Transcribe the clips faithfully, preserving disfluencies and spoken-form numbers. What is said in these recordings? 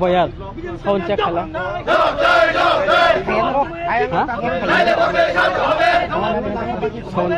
Boyal, sound check khala. Ha? Sound.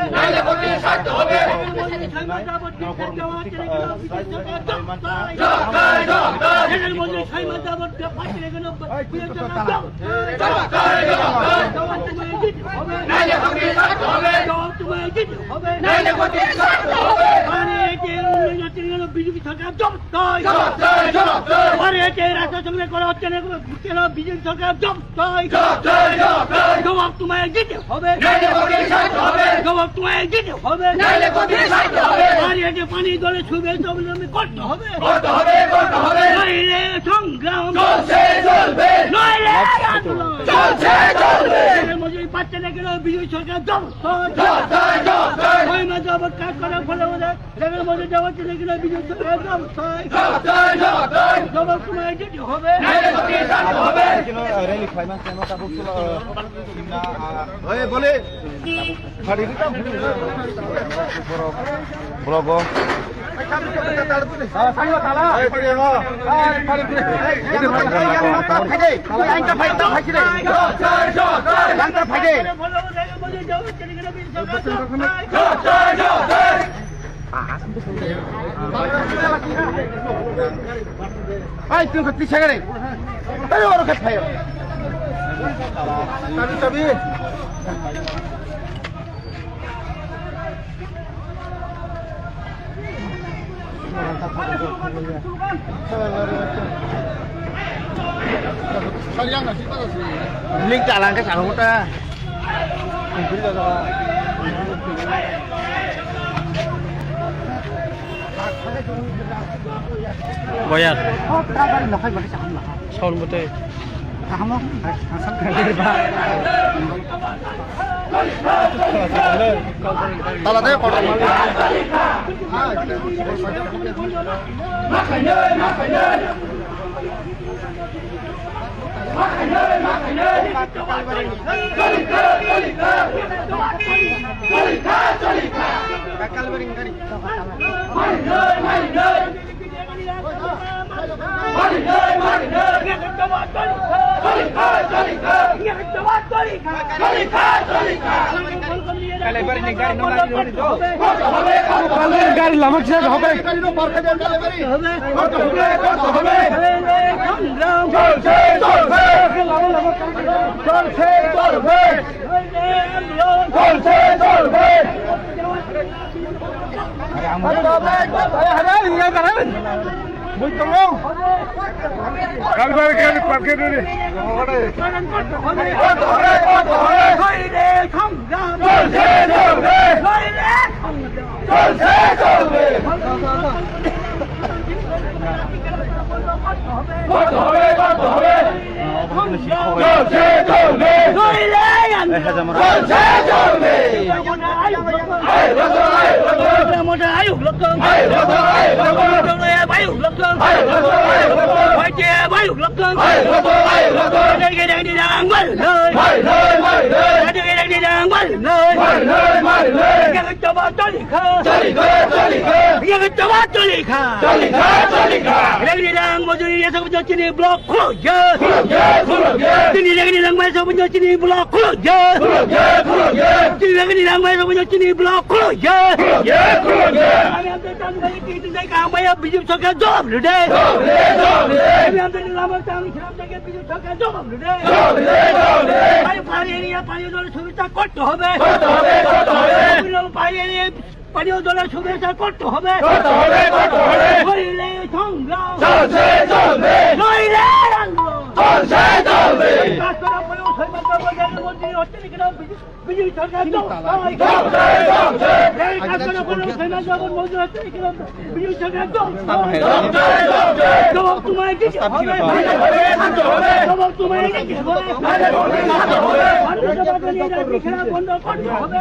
BJP সরকার জবাব চাই। জবাব চাই, জবাব চাই। আরে এই যে রাস্তা সংগ্রহ করা হচ্ছে না, কেন বিজেপি সরকার জবাব চাই। জবাব চাই, জবাব চাই। জবাব তোমায় দিতে হবে। নাইলে কঠিন শাস্তি হবে। জবাব তোমায় দিতে হবে। নাইলে কঠিন শাস্তি হবে। আর এই যে পানি দলে ছুবে তবে করতে হবে। করতে হবে, করতে হবে। নইলে সংগ্রাম চলছে, চলবে। নইলে আন্দোলন চলছে, চলবে। এর মধ্যে পাচ্ছে না কেন বিজেপি সরকার জবাব চাই। জবাব চাই, জবাব চাই। ওই মাঝে আবার কাজ করার ফলে ওদের এর মধ্যে জবাব চাই না কেন বিজেপি সরকার জবাব চাই। জবাব চাই, জবাব চাই। জবাব তোমায় দিতে হবে। নাইলে কঠিন শাস্তি হবে। Rally khlaima se no tabuk sulo, simna, ah, oi, bole. Blogo. Ai, tun kati sagare. Ayo, oro khat phayo. Tabi, tabi. Ling talang ke sahu ta. Boyar. Sound bwtwi. Tala de kotor. Gari lama kisa hobe. Chol se, chol se. Chol se, chol se. Chol se, chol se. Kalbar gari parke duri. Chini block khuluk ya. Khuluk ya, khuluk ya. Chini rang ni rang mai sa bunyo chini block khuluk ya. Khuluk ya, khuluk ya. Chini rang ni rang mai sa bunyo chini block khuluk ya. Khuluk ya, khuluk ya. Ami amte tang bai ki tin dai ka mai B J P sarkar jawab lu de. Jawab lu de, jawab lu de. Ami amte lama tang shram dai ke B J P sarkar jawab lu de. Jawab lu de, jawab lu de. Ai pari area, pari area subidha korte hobe. Korte hobe, korte hobe. Pari area পানীয় জলের সুব্যবস্থা করতে হবে। করতে হবে, করতে হবে। নইলে সংগ্রাম চলছে, চলবে। নইলে আন্দোলন চলছে, চলবে। কাজ করা পরেও ছয় মাস পর প্রধানমন্ত্রী হচ্ছে না কেন? বিজেপি সরকার জবাব তোমায় দিতে হবে। জবাব তোমায় দিতে হবে। বন্ধ করতে হবে।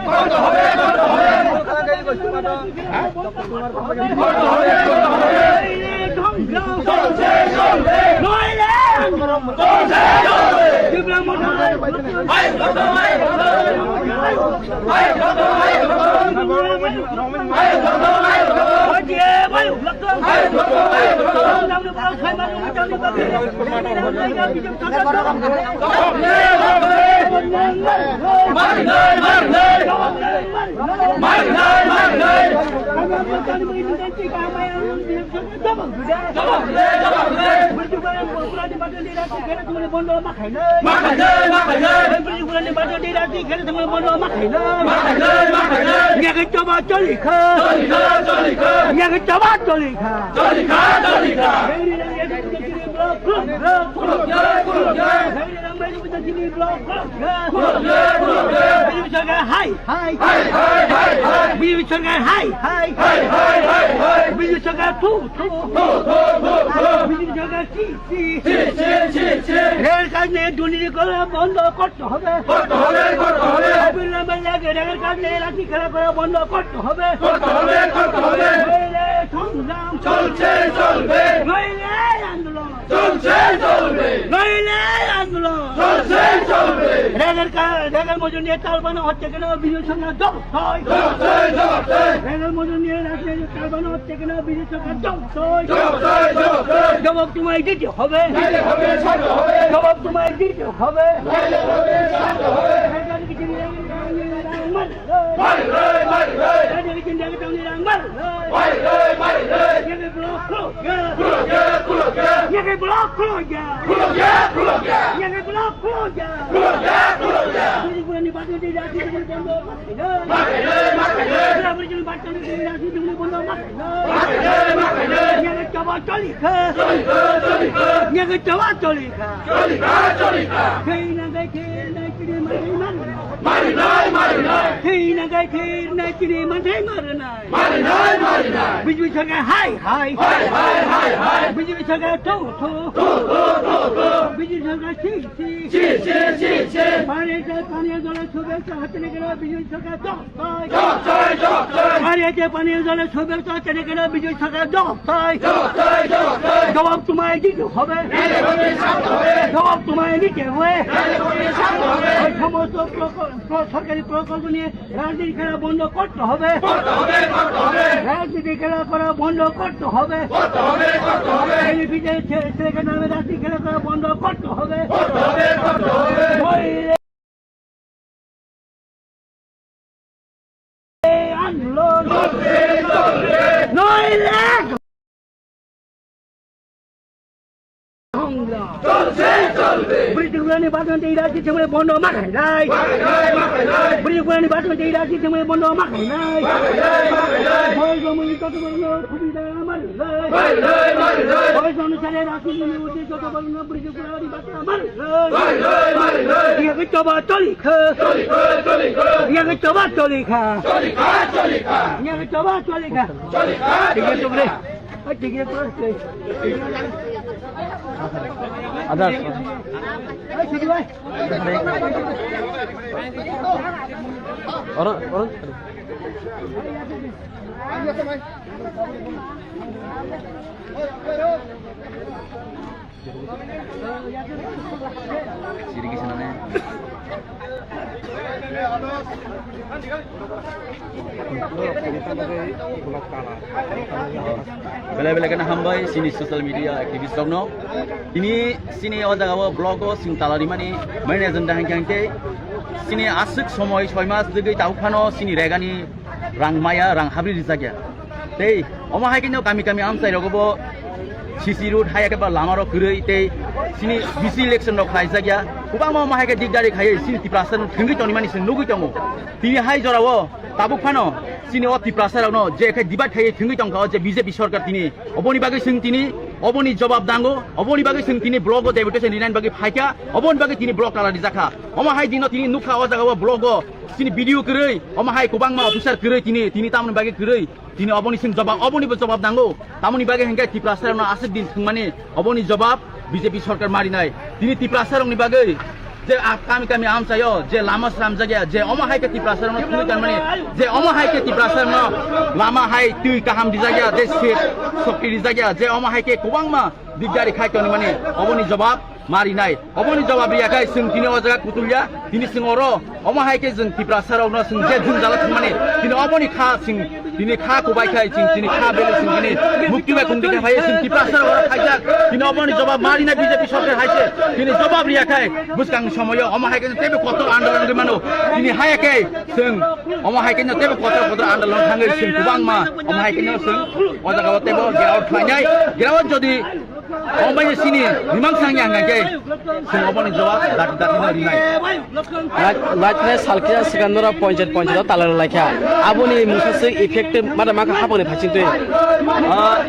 Hai, hai, hai, hai. Hai, hai, hai, hai. Bini sorkar hai, hai. Hai, hai, hai, hai. Bini sorkar thu, thu. Thu, thu, thu, thu. Bini sorkar chi, chi. Chi, chi, chi, chi. Rail কাজ নিয়ে দুর্নীতি করা বন্ধ করতে হবে। করতে হবে, করতে হবে। অবিলম্বে রেল কাজ নিয়ে লাঠি খেলা করা বন্ধ করতে হবে। করতে হবে, করতে হবে। নইলে সংগ্রাম চলছে, চলবে। নইলে আন্দোলন চলছে, চলবে। নইলে আন্দোলন চলছে, চলবে। রেলের কা-, রেলের মজুর নিয়ে তাল বানা হচ্ছে কেন? বিজয় সরকার জবাব চাই। জবাব চাই, জবাব চাই। রেলের মজুর নিয়ে রাজনীতি তাল বানা হচ্ছে কেন? বিজয় সরকার জবাব চাই। জবাব চাই, জবাব চাই। জবাব তোমায় দিতে হবে। নাইলে হবে, ছাড়তে হবে। জবাব তোমায় দিতে হবে। নাইলে হবে, ছাড়তে হবে। রেলের কিছু মার। মারি রে, মারি রে। রেলের কিছু মার। মারি রে, মারি রে। ব্লক খুলো গিয়া। খুলো গিয়া, খুলো গিয়া। ব্লক খুলো গিয়া। খুলো গিয়া, খুলো গিয়া। ব্লক খুলো গিয়া। খুলো গিয়া, খুলো গিয়া। বিজেপি নির্বাচন দিয়ে রাজনীতি বন্ধ। মারি রে, মারি রে। বিজেপি নির্বাচন দিয়ে রাজনীতি বন্ধ। মারি রে, মারি রে। জবাব চলি খা। চলি খা, চলি খা। জবাব চলি খা। চলি খা, চলি খা। সেই না দেয়, সেই না দেয়, সেই না দেয়। মারি নাই, মারি নাই। সেই না দেয়, সেই না দেয়, সেই না দেয়। মারি নাই, মারি নাই। বিজেপি সরকার হাই, হাই। হাই, হাই, হাই, হাই। বিজেপি সরকার থু, থু। থু, থু, থু, থু। বিজেপি সরকার ছি, ছি। ছি, ছি, ছি, ছি। পানীয় জল, পানীয় জলের শুভেচ্ছা হচ্ছে না কেন? বিজেপি সরকার জবাব চাই। জবাব চাই, জবাব চাই। পানীয় জল, পানীয় জলের শুভেচ্ছা হচ্ছে না কেন? বিজেপি সরকার জবাব চাই। জবাব চাই, জবাব চাই। জবাব তোমায় দিতে হবে। নাইলে হবে, ছাড়তে হবে। জবাব তোমায় দিতে হবে। নাইলে হবে, ছাড়তে হবে। ওই সমস্ত প্রকল্প, সরকারি প্রকল্প নিয়ে রাজনীতি খেলা বন্ধ করতে হবে। করতে হবে, করতে হবে। রাজনীতি খেলা করা বন্ধ করতে হবে। করতে হবে, করতে হবে। টেলিভিশনে ছে-, ছেলেকে নামে রাজনীতি খেলা করা বন্ধ করতে হবে। করতে হবে, করতে হবে। নইলে আন্দোলন। চলবে, চলবে। নইলে সংগ্রাম। চলছে, চলবে। ব্রিটিশ গুলানি বাদন এই রাজ্যে তেমন বন্ধ মাখাই নাই। মাখাই নাই, মাখাই নাই। ব্রিটিশ গুলানি বাদন এই রাজ্যে তেমন বন্ধ মাখাই নাই। মাখাই নাই, মাখাই নাই। বয়স অনুযায়ী যত বড় খুবই দেয় আমার নাই। মারি নাই, মারি নাই। বয়স অনুসারে রাজনীতি উঠে যত বড় ব্রিটিশ গুলানি বাদন আমার নাই। মারি নাই, মারি নাই। ইয়াকে চবা চলি খা। চলি খা, চলি খা। ইয়াকে চবা চলি খা। চলি খা, চলি খা। ইয়াকে চবা চলি খা। চলি খা, ঠিক আছে, চলি খা। ওরে। ওই ঠিক আছে, ওরে। আদার। ওই ঠিক আছে। Orang, orang. Sirigi sana ne. Belai belai kheno hambai chini social media activist rokno. Tini chini o jaga o block o chwng tala rimani main agenda hwnkhe hwnkhe chini aswk somoi soi mas dwgwi tabuk phano chini regani rang maya, rang habri rijak ya. Tei omo hai kheno kami kami amchai rogo bo C C road hai khe ba lama rok kwrwi tei chini V C election rok khlaijak ya. Kwbangma omo hai khe dikdari khaiwi chini Tiprasa no thwngwi tongmani chwng nugwi tongo. Tini hai jora o tabuk phano chini o Tiprasa rokno je khe debate khaiwi thwngwi tongkha o je B J P sorkar tini. Oboni bagwi chwng tini Oboni jobab nango, oboni bagwi chwng tini blogo deputation rinani bagwi phaikha, oboni bagwi tini blog tala rijakha. Omo hai dino tini nukha o jaga o blogo chini B D O kwrwi, omo hai kwbangma officer kwrwi tini, tini tamoni bagwi kwrwi, tini oboni chwng jobab, obonibo jobab nango. Tamoni bagwi hinkhe Tiprasarokno aswk din thwngmani, oboni jobab B J P sorkar marinai. Tini Tiprasarokni bagwi je a-, kami kami amchaio je lama slamjakya, je omo hai khe Tiprasarokno thwngwi tonmani, je omo hai khe Tiprasarokno lama hai twi kaham rijakya, je sep sokti rijakya, je omo hai khe kwbangma dikdari khai tonmani, oboni jobab marinai. Oboni jobab riyakhai chwng tini o jaga kutulya, tini chwng oro omo hai khe chwng Tiprasarokno chwng je jwngjalo thwngmani, tini oboni kha chwng Tini kha kubai khai chwng, tini kha bele chwng, tini mukti bai kung dikha phai chwng Tiprasa rok khaijak. Tini oboni jobab marina B J P sorkar hai se. Tini jobab riya khai bwskang somoyo omo hai khe tebo kotor andolon rwi mano. Tini hai khe chwng omo hai khe tebo kotor kotor andolon thangwi chwng kwbangma omo hai khe chwng o jaga o tebo geraot khlainai. Geraot jodi Omo bai sini rimang sang yang nang ke. Sing obo ni jawab dati dati no rinai. Lait, lait ne salkya sikandora ponchayat, ponchayat tala lai kha. Aboni mungsa se effect mada maka haponi phaching twi. Ah,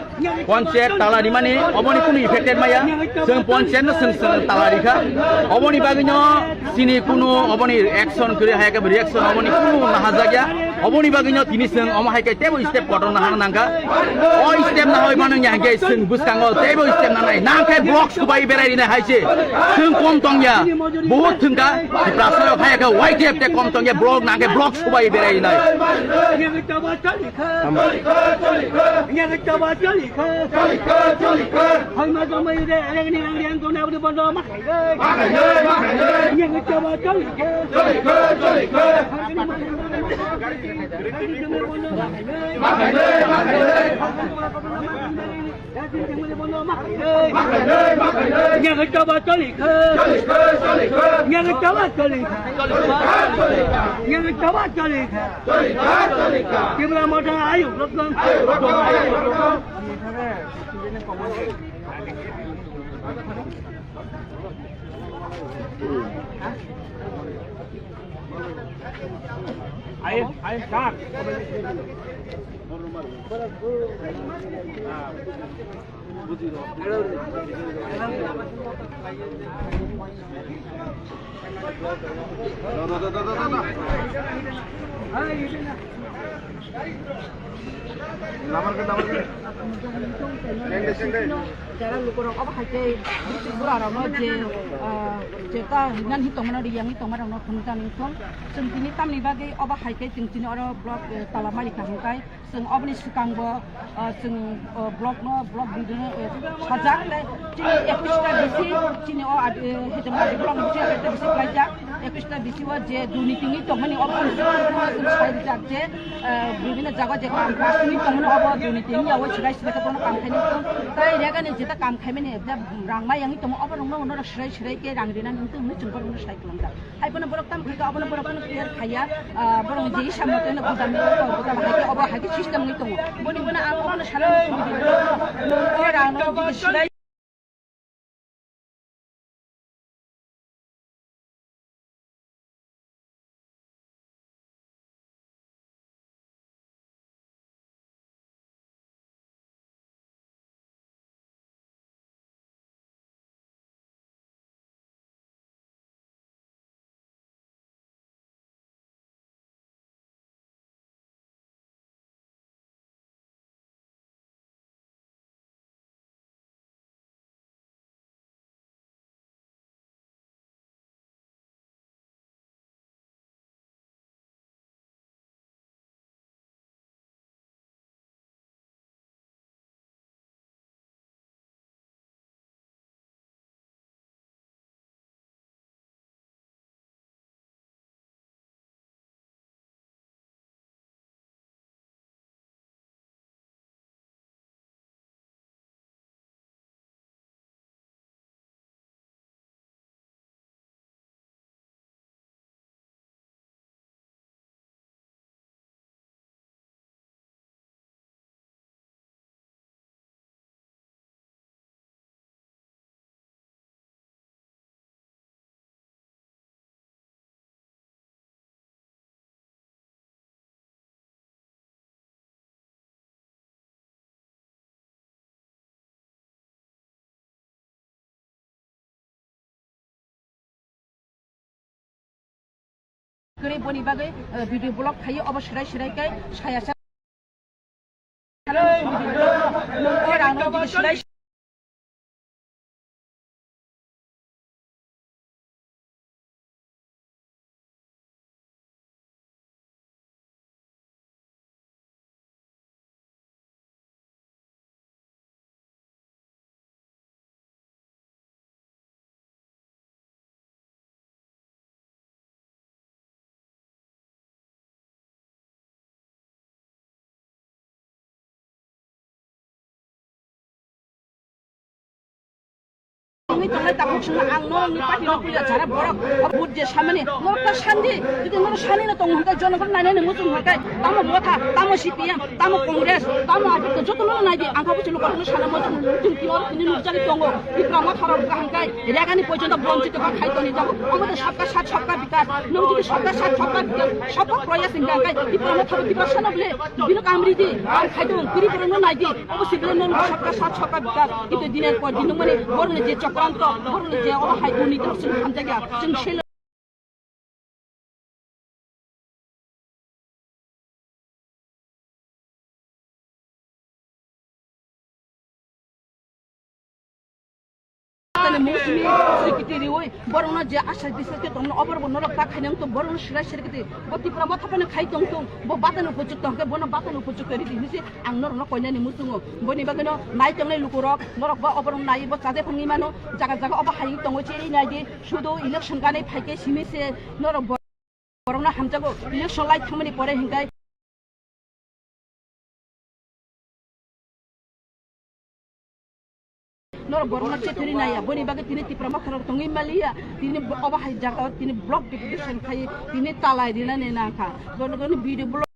ponchayat tala rimani obo ni kunu effect maya. Sing ponchayat no sing sing tala rikha. Obo ni bagwi no Sini kunu oboni action kwrwi hai khe reaction oboni kunu nahajakya. Oboni bagwino tini chwng omo hai khe tebo step kotor nahana nangkha. O step nahoi mano ya hwnkhe chwng bwskango tebo step nanai. Nangkhe block subai berai rinai hai se. Chwng kom tongya. Bahut thwngkha. Tiprasa rok hai khe Y T F te kom tongya block nangkhe block subai berai rinai. Nyagachaba choli kha. Nyagachaba choli kha. Nyagachaba choli kha. Tipra Motha ayuk rokong. Ayen, ayen, sir. Jara lukurok obo hai khe district bura rokno je, ah, je ta rinani tongmani riyani tongmani rokno phunukjani wngthong. Chwng tini tamni bagwi obo hai khe chwng tini oro block, eh, tala mari kaham kai. Chwng oboni swkangbo, ah, chwng, oh, block no, block bidino, eh, sajak tei chini ekwis ta bisi chini o ad-, eh, hejema block bisi ekwis ta bisi klaijak. Ekwis ta bisi o je durniti wngwi tongmani obo chwng sai rijak je, eh, bibhinno jaga je kam kasingwi tongmani obo durniti wngya o sirai sirai khe bono kam khainai tong. Tai regani jeta kam khaimani je rang mayangwi tongo obo rokno unorok sirai sirai khe rang rinani wngtong hinwi chwng borokno sai kwlangjak. Hai bono borok tamo khai kha, obono borok bono clear khaiya, ah, borok je hisab mote no gutam ni borok gutam hai khe obo hai khe system wngwi tongo. Boni bono ang obono sana muchung di o rang no jodi silai Kwrwi boni bagwi, eh, video blog khaio, obo swrai swrai khe saya sa. Hello, video blog, nung o rang no video swrai. Wngwi tongnai takhuk songno ang no wngwi party no puila jara borok o vote je samani norok ta sandi, jodi norok sani no tongo hwnkhe jonogon nainani muchung hwnkhe tamo motha, tamo C P M, tamo Congress, tamo apik joto no naidi ang kha busi lukarok no sana muchung muchung tini oro tini nukjagwi tongo Tipra motha rok hwnkhe regani porjonto bonchito ba khai toni jago omo de sabka sath sabka bikas nung jodi sabka sath sabka bikas sabka proyas hwnkhe Tipra motha rok Tipra sana bole bino kamri di ang khai tong kiri borok no naidi. Obo sibile no sabka sath sabka bikas, kintu diner por din nungmani borokni je chokranto, borokni je obo hai durniti no chwng hamjakya, chwng selo. Tani mung simi sikiti riwi borokno je asai bisai khe tongno oborok bo norok ta khainang to borokno sirai sirkiti bo Tipra motha phano khai tong tong bo batano kuchuk tong khe bono batano kuchuk khe ridi hinsi ang norokno koinani muchungo boni bagwino nai tongnai lukurok norok bo oborok nai bo chajai phangwi mano jaga jaga obo hai tongo chiri nai di sudu election ganai phaikhe simi se norok bo Borokno hamjago, election lai thangmani pore hinkai. Norok borokno chetiri naiya, boni bagwi tini Tipra motha rok tongwi maliya, tini obo hai jaga o tini block deputation khai, tini talai rinani nangkha. Goni goni video block.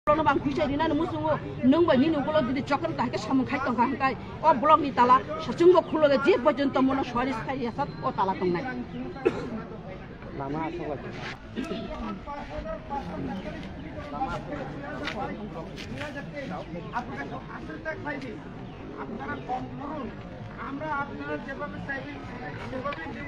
Block no bang khuisai rinani muchungo, nwng bai nini ulo jodi chokra kahai khe samung khai tongkha hwnkhe, o block ni tala sachungbo khuloge je porjonto mono suaris khai yasa o tala tongnai. Lama aswk lai. আপনারা কম করুন, আমরা আপনারা যেভাবে চাইবেন সেভাবেই দেব।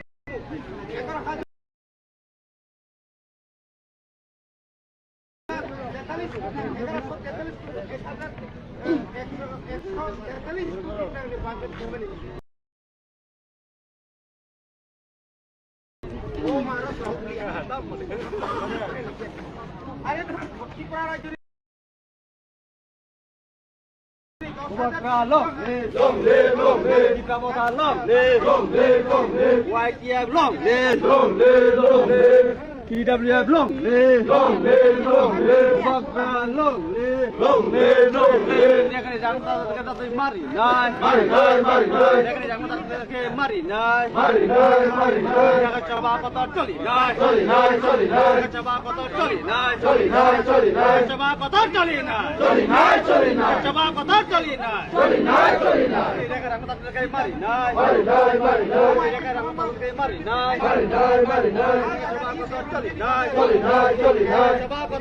Bubagra long live. Long live, long live. Tipra Motha long live. Long live, long live. Y T F long live. Long live, long live. T W F long live. Long live, long live. Bubagra long live. Long live, long live. Dekari jang ta ta ta mari nai. Mari nai, mari nai. Dekari jang ta ta ta mari nai. Mari nai, mari nai. Jaga chaba kota choli nai. Choli nai, choli nai. Jaga chaba kota choli nai. Choli nai, choli nai. Jaga chaba kota choli nai. Choli nai, choli nai. Jaga chaba kota choli nai. Choli nai, choli nai. Dekari jang ta ta ta mari nai. Mari nai, mari nai. Dekari jang ta ta ta mari nai. Mari nai, mari nai. Choli nai, choli nai. Choli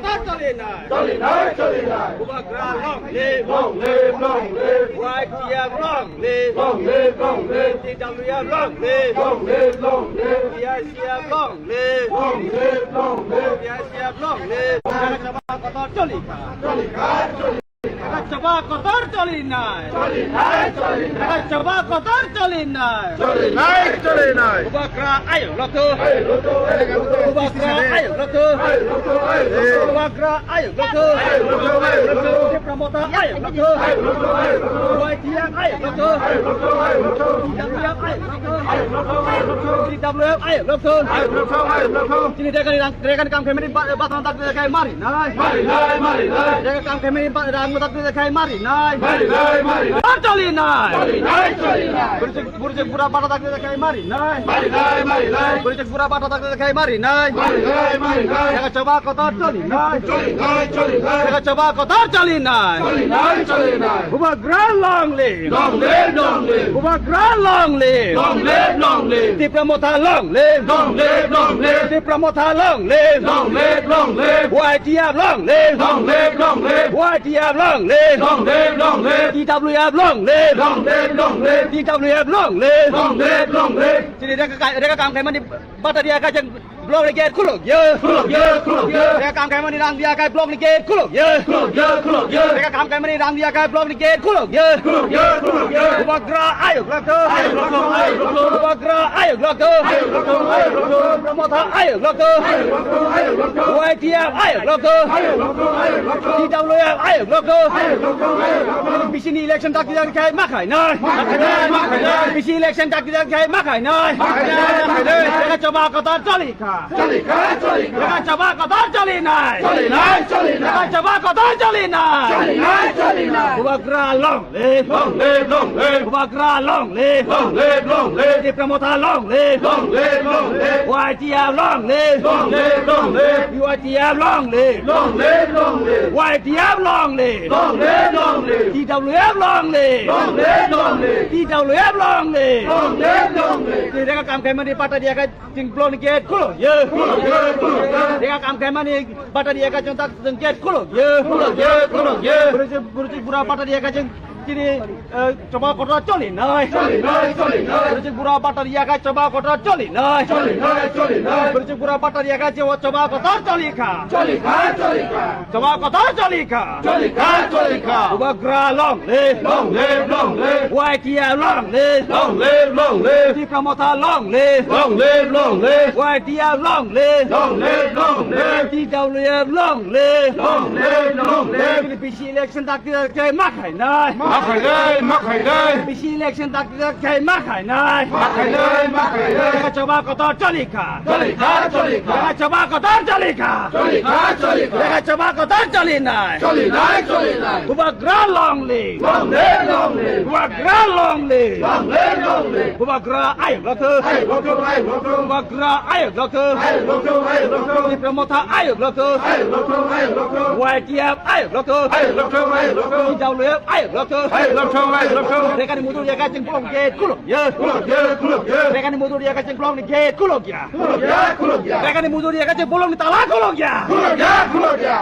nai, choli nai. Choli nai, choli nai. Bubagra long live. Long live, long live. Y T F long live. Long live, long live. T W F long live. Long live, long live. P I C F long live. Long live, long live. P I C F long live. Jaga chaba kotor choli kha. Choli kha, choli Jaga chaba kotor choli nai. Choli nai, choli nai. Jaga chaba kotor choli nai. Choli nai, choli nai. Bubagra ayuk lotho. Ayuk lotho, ayuk lotho. Bubagra ayuk lotho. Ayuk lotho, ayuk lotho. Bubagra ayuk lotho. Ayuk lotho, ayuk lotho. Tipra Motha ayuk lotho. Ayuk lotho, ayuk lotho. Y T F ayuk lotho. Ayuk lotho, ayuk lotho. T W F ayuk lotho. Ayuk lotho, ayuk lotho. T W F ayuk lotho. Ayuk lotho, ayuk lotho. Chini dekani rang Rega ni kam khaimani ba-, batang tak khe mari nai. Mari nai, mari nai. Rega kam khaimani ba-, rang tak khe mari nai. Mari nai, mari nai. Choli nai. Choli nai, choli nai. Burjik, burjik bura bata tak khe mari nai. Mari nai, mari nai. Burjik bura bata tak khe mari nai. Mari nai, mari nai. Rega chaba kotor choli nai. Choli nai, choli nai. Rega chaba kotor choli nai. Choli nai, choli nai. Bubagra long live. Long live, long live. Bubagra long live. Long live, long live. Tipra Motha long live. Long live, long live. Tipra Motha long live. Long live, long live. Y T F long live. Long live, long live. Y T F long live. Long live, long live. T W F long live. Long live, long live. T W F long live. Long live, long live. Chini rega ka-, rega kam khaimani batari ya kajang Block ni gate khuluk ya. Khuluk ya, khuluk ya. Rega kam khaimani rang diya khai block ni gate khuluk ya. Khuluk ya, khuluk ya. Rega kam khaimani rang diya khai block ni gate khuluk ya. Khuluk ya, khuluk ya. Bubagra ayok lok to. Ayok lok to, ayok lok to. Bubagra ayok lok to. Ayok lok to, ayok lok to. Tipra Motha ayok lok to. Ayok lok to, ayok lok to. Y T F ayok lok to. Ayok lok to, ayok lok to. T W F ayok lok to. Ayok lok to, ayok lok to. Bisi ni election dak diya khai ma khai nai. Ma khai nai, ma khai nai. Bisi election dak diya khai ma khai nai. Ma khai nai, ma khai nai. Rega choba kotor choli kha. Choli kha, choli kha. Rega choba kotor choli nai. Choli nai, choli nai. Rega choba kotor choli nai. Choli nai, choli nai. Bubagra long live. Long live, long live. Bubagra long live. Long live, long live. Tipra Motha long live. Long live, long live. Y T F long live. Long live, long live. Y T F long live. Long live, long live. Y T F long live. Long live, long live. T W F long live. Long live, long live. T W F long live. Long live, long live. Rega kam khaimani patta diya khai. Chwng block ni gate khuluk ya. Khuluk ya, khuluk ya. Rega kam khaimani patta diya khai chwng tak chwng gate khuluk ya. Khuluk ya, khuluk ya. Bwrwi chwng, bwrwi chwng bura patta diya khai chwng chini, eh, choba kotor choli nai. Choli nai, choli nai. Bwrwi chwng bura patta diya khai choba kotor choli nai. Choli nai, choli nai. Bwrwi chwng bura patta diya khai choba kotor choli kha. Choli kha, choli kha. Choba kotor choli kha. Choli kha, choli kha. Bubagra long live. Long live, long live. Y T F long live. Long live, long live. Tipra Motha long live. Long live, long live. Y T F long live. Long live, long live. T W F long live. Long live, long live. Bisi election dak diya khai ma khai nai. Ma khai nai, ma khai nai. Bisi election dak diya khai ma khai nai. Ma khai nai, ma khai nai. Choba kotor choli kha. Choli kha, choli kha. Rega choba kotor choli kha. Choli kha, choli kha. Rega choba kotor choli nai. Choli nai, choli nai. Bubagra long live. Long live, long live. Bubagra long live. Long live, long live. Bubagra ayok lok to. Ayok lok to, ayok lok to. Bubagra ayok lok to. Ayok lok to, ayok lok to. Tipra Motha ayok lok to. Ayok lok to, ayok lok to. Y T F ayok lok to. Ayok lok to, ayok lok to. T W F ayok lok to. Ayok lok to, ayok lok to. Rega ni mudur diya khai chwng block ni gate khuluk ya. Khuluk ya, khuluk ya. Rega ni mudur diya khai chwng block ni gate khuluk ya. Khuluk ya, khuluk ya. Rega ni mudur diya khai chwng block ni tala khuluk ya. Khuluk ya, khuluk ya.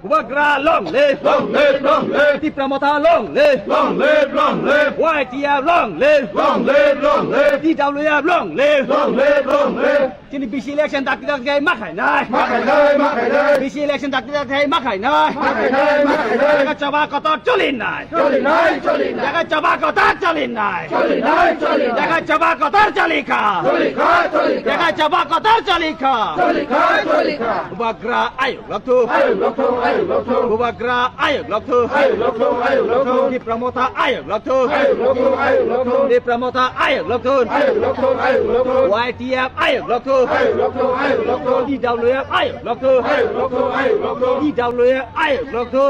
Bubagra long live. Long live, long live. Tipra Motha long live. Long live, long live. Y T F long live. Long live, long live. T W F long live. Long live, long live. Chini bisi election dak diya khai ma khai nai. Ma khai nai, ma khai nai. Bisi election dak diya khai ma khai nai. Ma khai nai, ma khai nai. Jaga choba kotor choli nai. Choli nai, choli nai. Jaga choba kotor choli nai. Choli nai, choli nai. Jaga choba kotor choli kha. Choli kha, choli kha. Jaga choba kotor choli kha. Choli kha, choli kha. Bubagra ayok lok to. Ayok lok to, ayok lok to. Bubagra ayok lok to. Ayok lok to, ayok lok to. Tipra Motha ayok lok to. Ayok lok to, ayok lok to. Tipra Motha ayok lok to. Ayok lok to, ayok lok to. Y T F ayok lok to. Ayok lok to, ayok lok to. T W F ayok lok to. Ayok lok to, ayok lok to. T W F ayok lok to.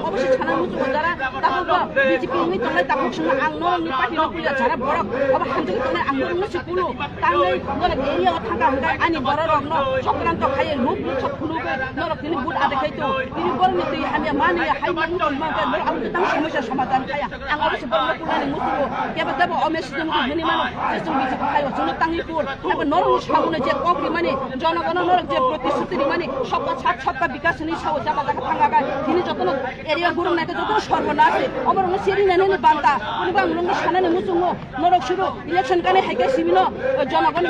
Obo se thana muchungo jara, tabuk bo B J P wngwi tongnai, tabuk songno ang norokni party no puila jara borok, obo hamjagwi tongnai ang norokno se kulu, tangwi norok area o thangkha hwnkhe ani borok rokno sokranto khaiwi luk luk sok phunugwi norok tini vote adai khai tongo, tini borokni twi hamya manwi hai mung tongma hwnkhe norok abo tang somosa somadhan khaya, ang obo se borokno kulnani muchungo, kebo tebo omes swnamwi hinwi mano, je chwng B J P khaio chwngno tangwi kul, abo norokno sabuno je kok rimani, jonogono norok je protisthuti rimani, sabka sath sabka bikas hinwi sao jaga jaga thangkha khe, tini jotono Area gurung naikhe joto sorbonas se. Oborokno seri nani ni banta. Kunu bang nungni sanani muchungo. Norok suru election kani haikhe simino, jonogoni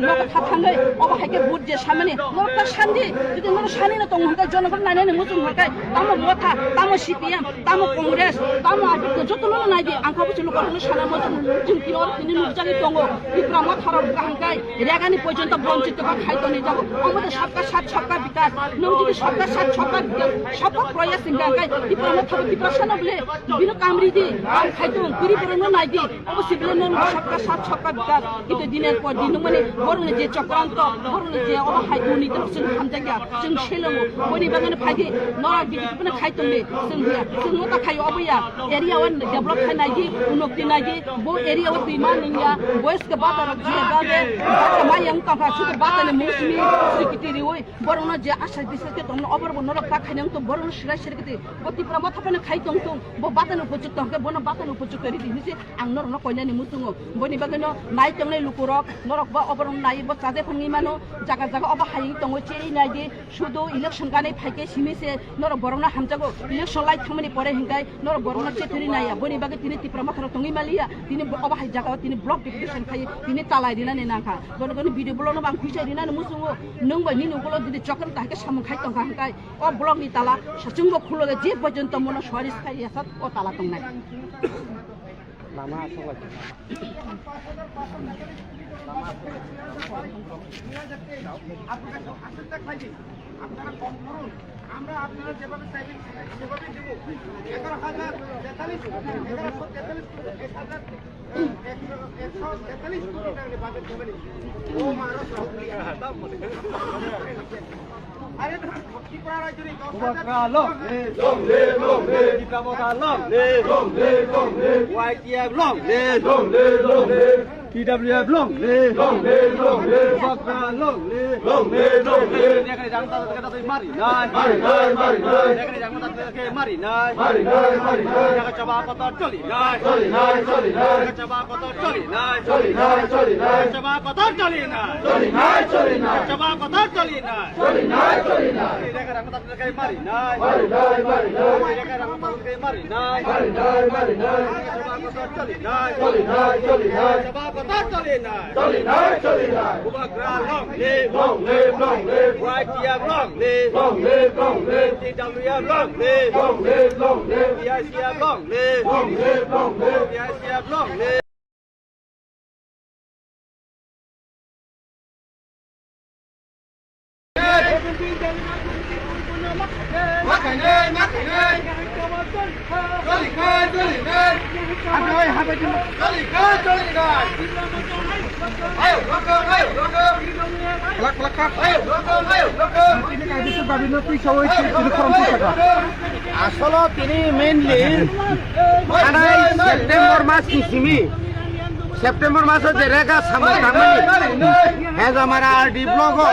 nogo kha thangwi. Obo haikhe vote je samani. Norok ta sandi. Jodi norok sani no tong hwnkhe jonogon nani ni muchung hwnkhe. Tamo Motha, tamo C P M, tamo Congress, tamo A P P joto no naidi. Ang kha buchulu korokno sana muchung. Jing tino oro tini nukjagwi tongo. Tipra Motha rok kaham kai. Rega ni porjonto bonchit ba khai toni jago. Omo de sabka sat sabka bikas. Nung jodi sabka sat sabka bikas, sabka proyas hingka hingkai, Tipra no thabo Tipra sano bole, bino kamri di, ang khai tong, kuri borok no nai di, obo si bole nung sabka sat sabka bikas. Kintu diner por din nung mani, borok ni je chokranto, borok ni je obo hai duni to sung hamjakya, sung selango, boni bagano phai di, no bini bini khai tong di, sung ya, sung no ta khai obo ya, area one develop khai nai di, unokti nai di, bo area o twi ma nung ya, boys ke bata rok je ba de, bata ma yang tong kha, sudu bata ni musmi, srikiti riwi, Borokno je asai bisai khe tongno, oborokbo norok ta khainai wngtong, borokno sirai sirai khe twi. Bo Tipra Motha phano khai tongtong, bo batani upojukto hwnkhe bono batani upojukto ridi hinwi se ang norokno koinani muchungo. Boni bagwino nai tongnai lukurok, norok bo oborokno nai, bo chajaknai mano, jaga jaga obo hai wngwi tongo, cheri nai di, sudu election ganwi phaikhe simi se norok borokno hamjago. Election lai thangmani pore hinkhai norok borokno chethori naiya, boni bagwi tini Tipra Motha rok tongwi maliya, tini obo hai jagao tini block deputation khai tini talai rinani nangkha. Bono bono video block no bang huisai rinani muchungo. Nwng bai nini ukulok jodi chokra ta hai khe samung khai tongkha hwnkhe o block ni tala sachungbo khulo je porjonto mono suaris khai yasa o tala tongnai. Lama aswk lai. আপনারা কম করুন, আমরা আপনারা যেভাবে চাইবেন সেভাবেই দেবো। এগারো হাজার তেতাল্লিশ, এগারোশো তেতাল্লিশ, এক হাজার একশো তেতাল্লিশ কোটি টাকা বাজেট জমা নিয়েছে। ও মানুষ আরে ত্রিপুরা রাজ্যের এই দশ হাজার Bubagra long live, long live, long live. Tipra Motha long live, long live, long live. Y T F long live, long live, long live. T W F long live, long live, long live. Bubagra long live, long live, long live. Mari nai, mari nai, mari nai. Mari nai, mari nai. Mari nai, mari nai. Jaga chaba kotor choli nai. Choli nai, choli nai. Jaga chaba kotor choli nai. Choli nai, choli nai. Jaga chaba kotor choli nai. Choli nai, choli nai. Jaga chaba kotor choli nai. Choli nai, choli nai. Mari nai, mari nai. Mari nai, mari nai. Mari nai, mari nai. Jaga chaba kotor choli nai. Choli nai, choli nai. Jaga chaba kotor choli nai. Choli nai, choli nai. Bubagra long live. Long live, long live. Y T F long live. Long live, long live. T W F long live. Long live, long live. P I C F long live. Long live, long live. P I C F long live. Asolo tini mainly thanai September mas ni simi September maso je rega samung tangmani Hejamara R D block o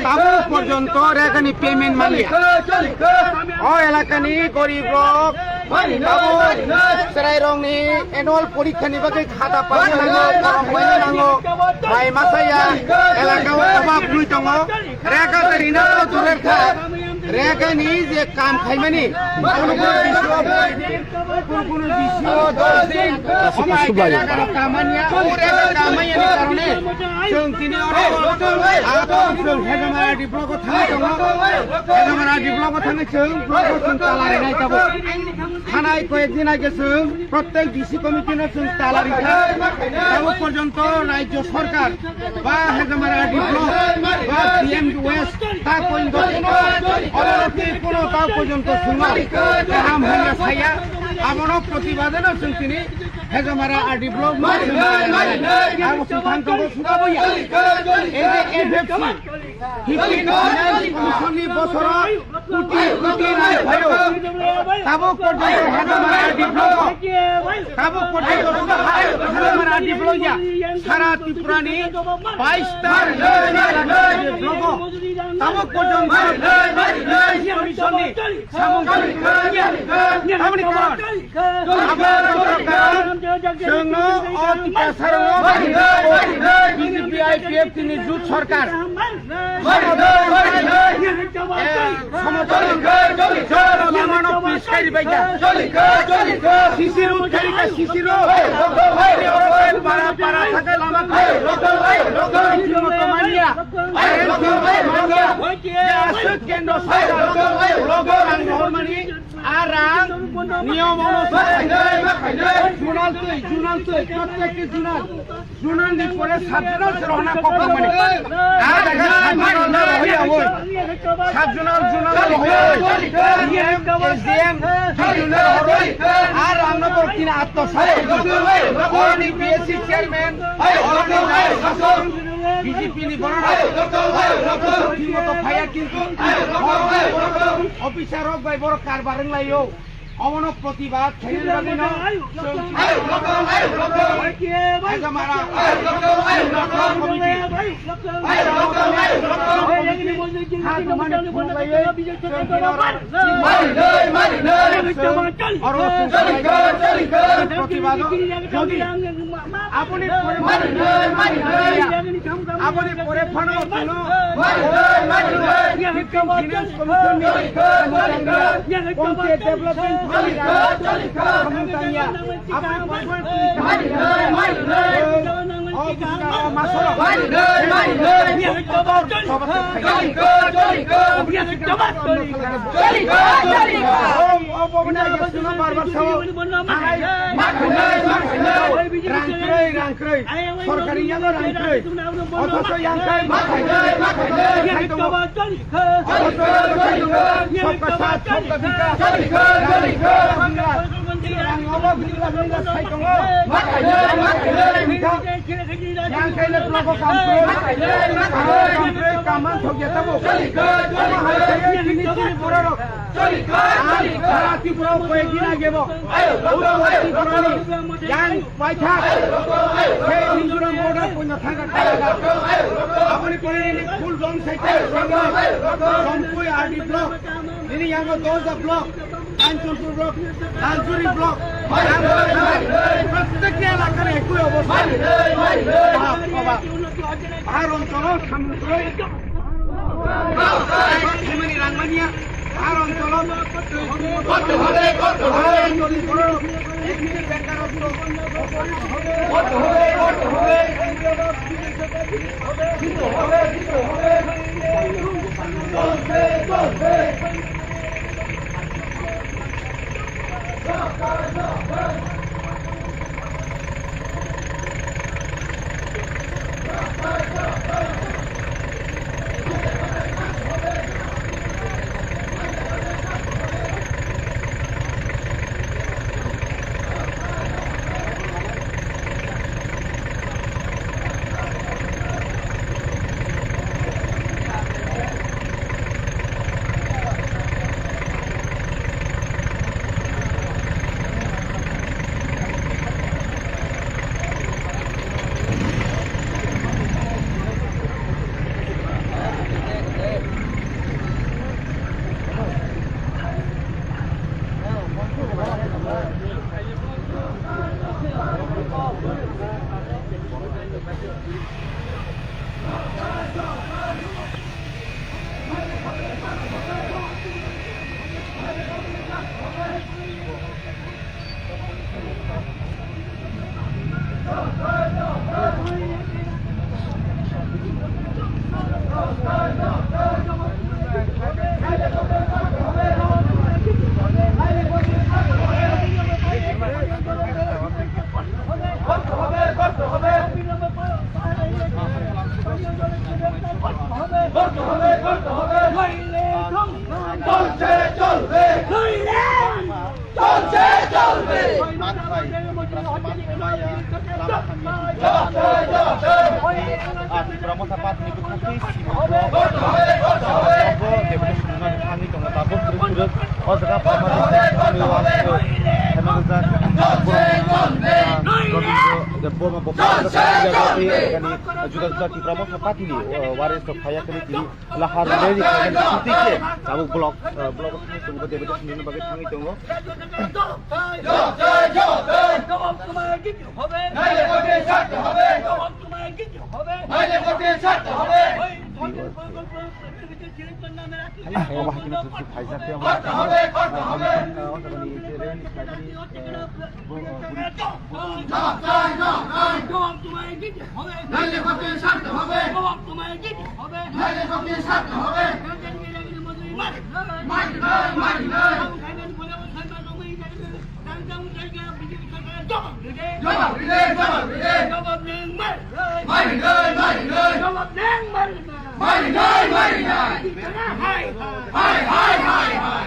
tabuk porjonto rega ni payment manya. O elaka ni gorib rok tabuk cherai rok ni annual porikha ni bagwi khata paina nango, korom paina nango, bai masaya elaka o obab rwi tongo. Rega ta rina to durer tha. Rega ni je kam khaimani, kono kono bisio, kono kono bisio dos din. Kasu kasu bai. Rega kamania, o rega kamania ni karone. Chwng tini oro, abo chwng Hejamara R D block o thangwi tongo. Hejamara R D block o thangwi chwng block o chwng tala rinai tabuk. Thanai koyek din age chwng prottek D C committee no chwng tala rikha. Tabuk porjonto rajyo sorkar ba Hejamara R D block ba P M West ta porjonto kuno oboroti kuno ta porjonto chwngno kaham hwnna saya, abono protibadeno chwng tini Hejamara R D block no chwng abo chwng thang tongo sudaboya. Ei je F F C, Fifteen Finance Commission ni bosoro Kuti, kuti nai phaio. Tabuk porjonto Hejamara R D block o. Tabuk porjonto Hejamara R D block ya. Sara Tripura ni bais ta block o. Tabuk porjonto Commission ni samung. Tamoni karon. Chwngno o Tiprasarao B J P I P F T ni jut sorkar. Eh, somoton. Mano pisari baikha. Sisiru, tharika sisiru. Para, para, thaka lama. Rikhi moto mania. Aswk kendro sara. Rogo rang hormani. Arang niyom onusare. Junal twi, junal twi, prottekti junal. Junal ni pore sub junal se rohna kokmani. Ar jaga sub junal na rohya oi. Sub junal, junal na rohya oi. E M, S D M, junal horoi. Ar ang no borok tini atto sare. Oni B S C chairman, oni sasok, B J P ni borok. Thimoto phaya kintu. Officer rok bai borok karbar wng lai o. Omono protibad khainani bagwino chwng Haijamara Committee ha tongmani phunugwlaiwi chwng tini oro oro chwng protibado jodi Aboni pore phano, aboni pore phano, Finance Commission ni Panchayat Development Fund ni samung tangya. Aboni pore phano, o buskang o masoro. Om, o bobona yasuna barbar sao. Rang kwrwi, rang kwrwi. Sorkari yago rang kwrwi. Othocho yang khai ma khai khai tongo. Othocho yang khai tongo. Sabka saath, sabka vikas. Rang obo gila gila sai tongo. Yang khai le blogo kam kwrwi. Kam kwrwi, kam man thok ya tabo. Obo hai khai tini tini borok. Sara Tripura o koyek din age bo. Uttor Tripura ni yang paithak. Khe Mizoram border poino thangkha kalaga. Aboni pore nini full dom site Sompui R D block. Nini yango Dosa block, Kanchanpur block, Daljuri block. Prottekti elakar ekoi obostha. Bahar oncholo samudro. Rangmani, rangmani, ya. Rang tolong. Korte hobe, korte hobe. Rang tolong, korte hobe. Korte hobe, korte hobe. Dite hobe, dite hobe. Chomse, chomse. চলছে, চলবে। Jai, jai, jai। Tripura Motha Party ni bwkhak twi sima bo, bo deputation rwna thangwi tongo, tabuk kwrwng kwrwng o jaga pharma rok thangwi o aswk hwnwi rijak. Borok, ah, Robindra Debbarma bo juda juda Tripura Motha Party ni, ah, warriors rok phaiya kwrwi tini lahar rally khainani sitike tabuk block, ah, block o thangwi tongo, deputation rwna bagwi thangwi tongo। জবাব তোমায় দিতে হবে। নাইলে কঠিন ছাড়তে হবে। জবাব তোমায় দিতে হবে। নাইলে কঠিন ছাড়তে হবে। ওই ভোটের পরিকল্পনা Abo hakhe no thuk thuk phaijak khe abo, ah, abo, ah, abo ni je revenue khlai bini, eh, bo, ah, bini, bo, জবাব তোমায় দিতে হবে। নাইলে কঠিন শাস্তি হবে। জবাব তোমায় দিতে হবে। নাইলে কঠিন শাস্তি হবে। মারি নাই, মারি নাই। জবাব দিলে, জবাব দিলে। জবাব দিলে, মারি নাই। মারি নাই, মারি নাই। জবাব দিলে, মারি নাই। মারি নাই, মারি নাই। হায়, হায়, হায়, হায়।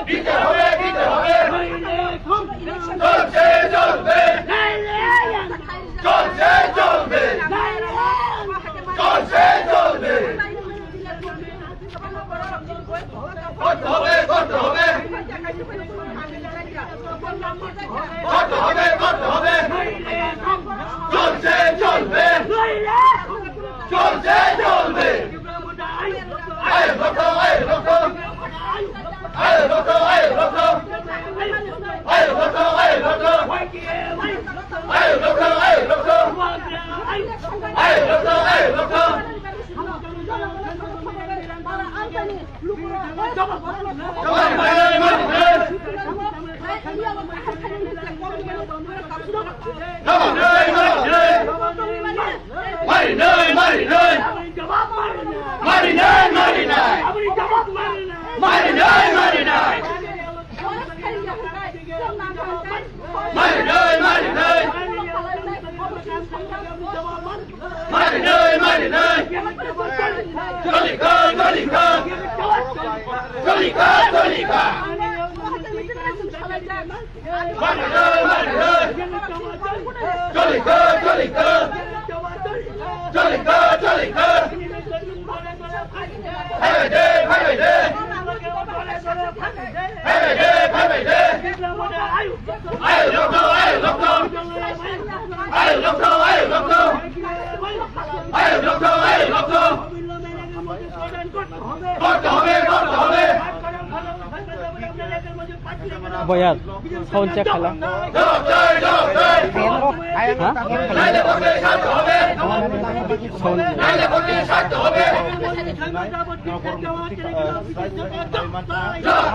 দিতে হবে, দিতে হবে। চলছে, চলবে। চলছে, চলবে। চলছে, চলবে। করতে হবে, করতে হবে। করতে হবে, করতে হবে। চলছে, চলবে। চলছে, চলবে। আয় রক্ত, আয় রক্ত। আয় রক্ত, আয় রক্ত। আয় রক্ত, আয় রক্ত। আয় রক্ত, আয় রক্ত। আয় রক্ত, আয় রক্ত। মারি নাই, মারি নাই। মারি নাই, মারি নাই। মারি নাই, মারি নাই। মারি নাই, মারি নাই। মারি নাই, মারি নাই। চলিকা, চলিকা। চলিকা, চলিকা। মারি নাই, মারি নাই। চলিকা, চলিকা। চলিকা, চলিকা। ফাইবাই দে, ফাইবাই দে। ফাইবাই দে, ফাইবাই দে। আয় রক্ত, আয় রক্ত। আয় রক্ত, আয় রক্ত। আয় রক্ত, আয় রক্ত। করতে হবে, করতে হবে। বয়াত, সাউন্ড চেক খালা। জবাব চাই, জবাব চাই। হ্যাঁ? নাইলে কঠিন শাস্তি হবে। সাউন্ড। নাইলে কঠিন শাস্তি হবে। জবাব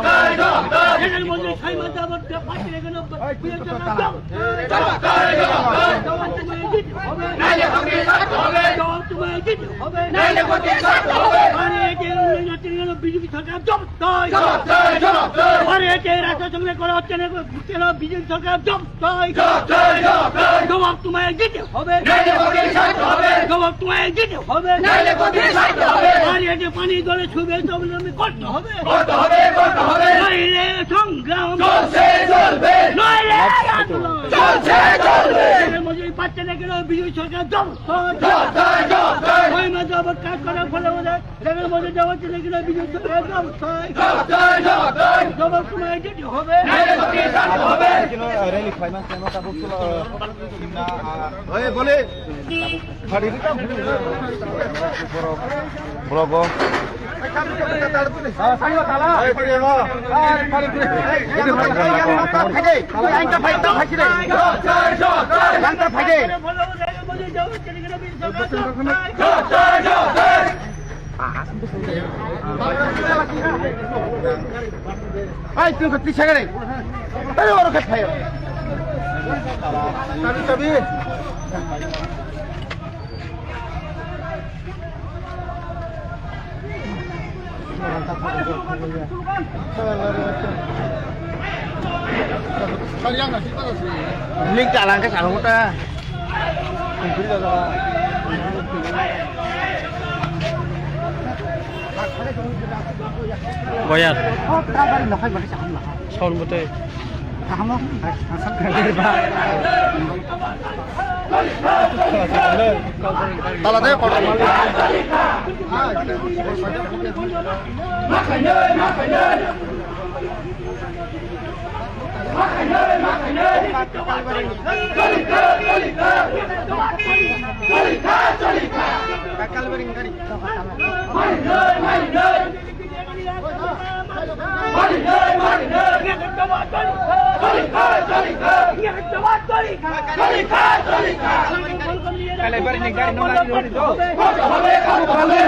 চাই, জবাব চাই। জবাব চাই, জবাব চাই। নাইলে কঠিন শাস্তি হবে। নাইলে কঠিন শাস্তি হবে। বিজেপি সরকার জবাব চাই। জবাব চাই, জবাব চাই। আরে, এই যে রাস্তা সংগ্রহ করা হচ্ছে না, কেন বিজেপি সরকার জবাব চাই। জবাব চাই, জবাব চাই। জবাব তোমায় দিতে হবে। নাইলে কঠিন শাস্তি হবে। জবাব তোমায় দিতে হবে। নাইলে কঠিন শাস্তি হবে। আরে, এই যে পানি জলে শুভেচ্ছা অভিনন্দন করতে হবে। করতে হবে, করতে হবে। নইলে সংগ্রাম চলছে, চলবে। নইলে আন্দোলন চলছে, চলবে। মজুরি পাচ্ছে না কেন বিজেপি সরকার জবাব চাই। জবাব চাই, জবাব চাই। ওই মাঝে আবার কাজ করার ফলে ওদের জবাব চাই, জবাব চাই। জবাব তোমায় দিতে হবে। Rally khlaima, khlaima tabuk chwla, himna, ah, oi, bole. Blogo. Ai, tu kati sagare. Ai, oro kati. Tabi, tabi. Link ta lang ka sa ta. Boyar. Sound bwtwi. Tala de, kotor mali.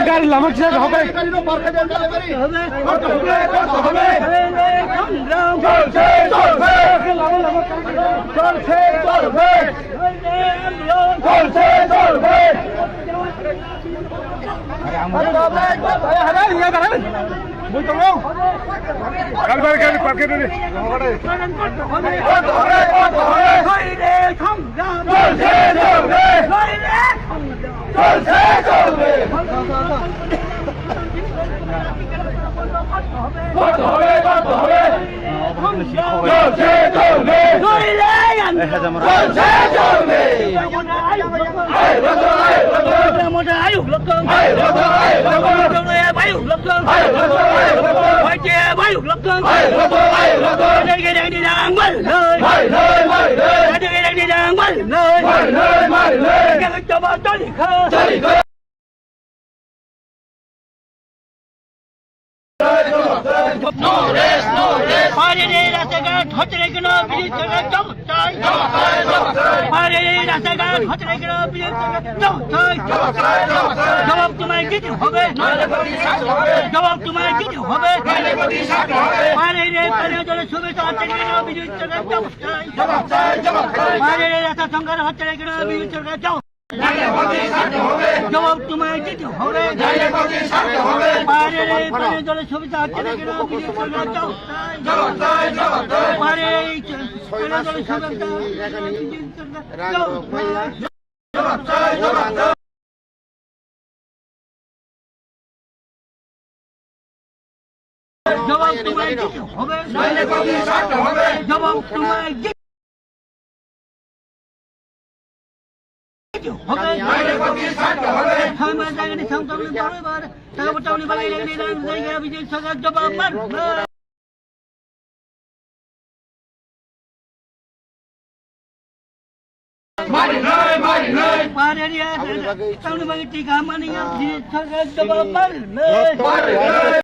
গাড়ি লামা কিসের হবে? চলছে, চলবে। চলছে, চলবে। কালবার গাড়ি পার্কে দিলে। চলছে, চলবে। চলছে, চলবে। করতে হবে, করতে হবে। চলছে, চলবে। চলছে, চলবে। আয়, রতন, আয়, রতন। মোটা মোটা আয়ু লক্ষণ। আয়, রতন, আয়, রতন। মোটা মোটা আয়ু লক্ষণ। আয়, রতন, আয়, রতন। হইতে আয়ু লক্ষণ। আয়, রতন, আয়, রতন। আগে আগে আগে আঙ্গুল নয়। মারি নয়, মারি নয়। আগে আগে আগে আঙ্গুল নয়। মারি নয়, মারি নয়। আগে আগে চবা চলি খা। চলি খা। No rest, no rest. পাহাড়ের এই রাস্তাঘাট হচ্ছে না কেন বিজেপি সরকার জবাব চাই। জবাব চাই, জবাব চাই। পাহাড়ের এই রাস্তাঘাট হচ্ছে না কেন বিজেপি সরকার জবাব চাই। জবাব চাই, জবাব চাই। জবাব তোমায় দিতে হবে। নইলে প্রতিশোধ হবে। জবাব তোমায় দিতে হবে। নইলে প্রতিশোধ হবে। পাহাড়ের এই পানীয় জলের সুবিধা হচ্ছে না কেন বিজেপি সরকার জবাব চাই। জবাব চাই, জবাব চাই। পাহাড়ের এই রাস্তা সংস্কার হচ্ছে না কেন বিজেপি সরকার জবাব জবাব তোমায় দিতে হবে। পাহাড়ের এই পানীয় জলের সুবিধা হচ্ছে না কেন বিজেপি সরকার জবাব চাই। জবাব চাই, জবাব চাই। পাহাড়ের এই পানীয় জলের সুবিধা হচ্ছে না কেন বিজেপি সরকার জবাব চাই। জবাব চাই, জবাব চাই। জবাব তোমায় দিতে হবে। নইলে প্রতিশোধ হবে। জবাব তোমায় দিতে হবে। নইলে প্রতিশোধ হবে। সময় জায়গাটি সংকলন বারবার। টাকা পয়সা উনি বাগাই রেখে নিয়ে যান, জায়গা বিজেপি সরকার জবাব মারবে। মারি নাই, মারি নাই। পাহাড়ের এই, টাউন বাগি টিকা মানি, সরকার জবাব মারি নাই। মারি নাই।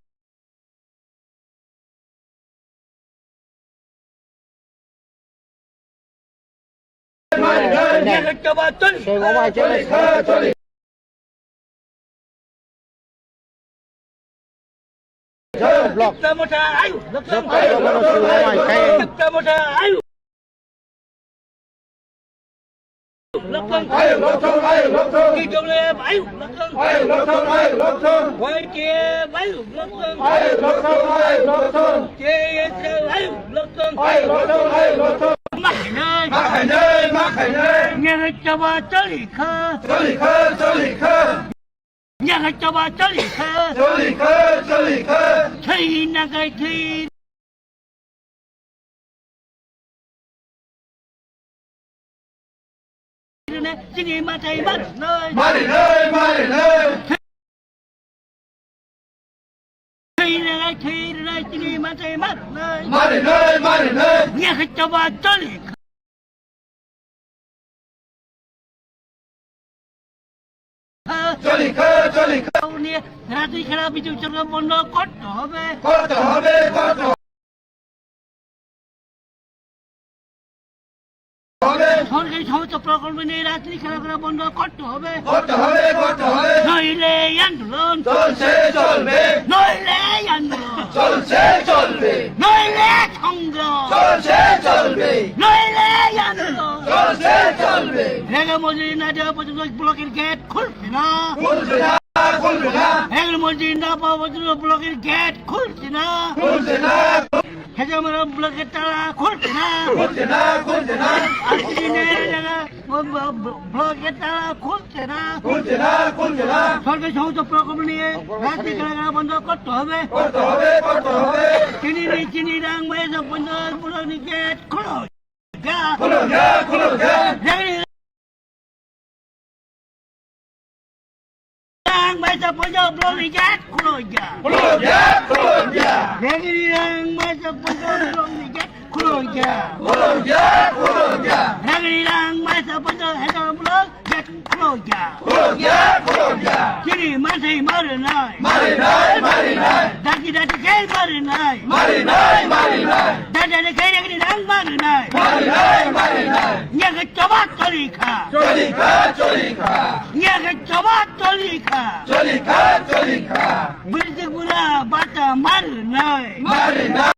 জবাব চলি। চলি, চলি। Block. Jabta motha ayu, block. Jabta motha ayu, block. Jabta motha ayu. Block. Ayu, block, ayu, block. T W F ayu, block. Ayu, block, ayu, block. Y T F ayu, block. Ayu, block, ayu, block. K S L ayu, block. Ayu, block, ayu, block. Ma khainai. Ma khainai, ma khainai. Nyakhe chaba chali kha. Chali kha, chali kha. Nyakhe chaba chali kha. Chali kha, chali kha. Thwi na kai thwi. Chini matai mar noi. Mari noi, mari noi. Thwi na kai thwi na chini matai mar noi. Mari noi, mari noi. Nyakhe chaba chali kha. চলি খা, চলি খা। উনি রাজনীতি খেলা বিজেপি সরকার বন্ধ করতে হবে। করতে হবে, করতে হবে। সরকারি সমস্ত প্রকল্প নিয়ে রাজনীতি খেলা করা বন্ধ করতে হবে। করতে হবে, করতে হবে। নইলে আন্দোলন চলছে, চলবে। নইলে আন্দোলন চলছে, চলবে। নইলে সংগ্রাম চলছে, চলবে। নইলে আন্দোলন চলছে, চলবে। রেগে মজুরি না দেওয়া পর্যন্ত ব্লকের গেট খুলবে না। খুলবে না, খুলবে না। রেগে মজুরি না পাওয়া পর্যন্ত ব্লকের গেট খুলছে না। খুলছে না। হেজামারা ব্লকের তালা খুলছে না। খুলছে না, খুলছে না। আজকে দিনে এলাকা ব-, ব-, ব-, ব্লকের তালা খুলছে না। খুলছে না, খুলছে না। সরকারি সমস্ত প্রকল্প নিয়ে রাজনীতি খেলাধুলা বন্ধ করতে হবে। করতে হবে, করতে হবে। চিনি নি, চিনি রাং, ভাই, সব বন্ধ, পুরো গেট খুলো। যা। খুলো, যা, খুলো, যা। রেগে Ang mai sa pojok blong ni jet kulo ja. Kulo ja, kulo ja. Legi ang mai sa pojok blong ni jet kulo. Khulokya. Khulokya, khulokya. Rangni rang maisa poito heto block gate khulokya. Khulokya, khulokya. Chini mansai marinai. Marinai, marinai. Dati dati khe marinai. Marinai, marinai. Dati dati khe rangni rang marinai. Marinai, marinai. Nyakhe choba cholikha. Cholikha, cholikha. Nyakhe choba cholikha. Cholikha, cholikha. Bwrwitwi bura bata marinai. Marinai.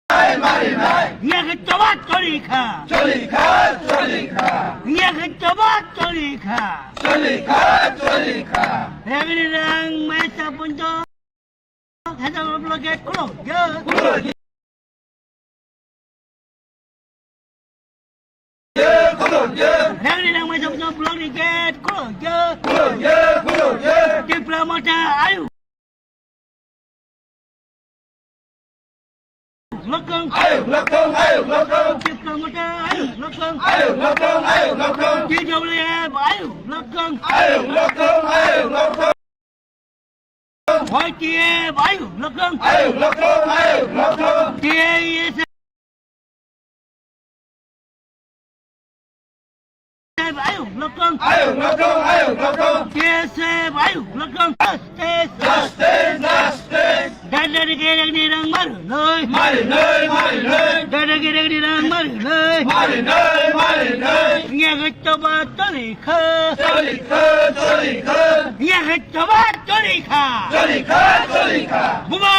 Marinai. Nyakhe choba cholikha. Cholikha, cholikha. Nyakhe choba cholikha. Cholikha, cholikha. Rangni rang maisa poito heto block gate khulokya. Khulokya. Khulokya. Rangni rang maisa poito block ni gate khulokya. Khulokya, khulokya. Tipra Motha ayuk lokong. Ayuk lokong, ayuk lokong. Tipra Motha ayuk lokong. Ayuk lokong, ayuk lokong. T W F ayuk lokong. Ayuk lokong, ayuk lokong. Y T F ayuk lokong. Ayuk lokong, ayuk lokong. T S F ayuk lokong. Ayuk lokong, ayuk lokong. T S F ayuk lokong. Justice. Justice, justice. Dati dati khe rangni rang marinai. Marinai, marinai. Dati dati khe rangni rang marinai. Marinai, marinai. Nyakhe choba cholikha. Cholikha, cholikha. Nyakhe choba cholikha. Cholikha, cholikha. Bubagra.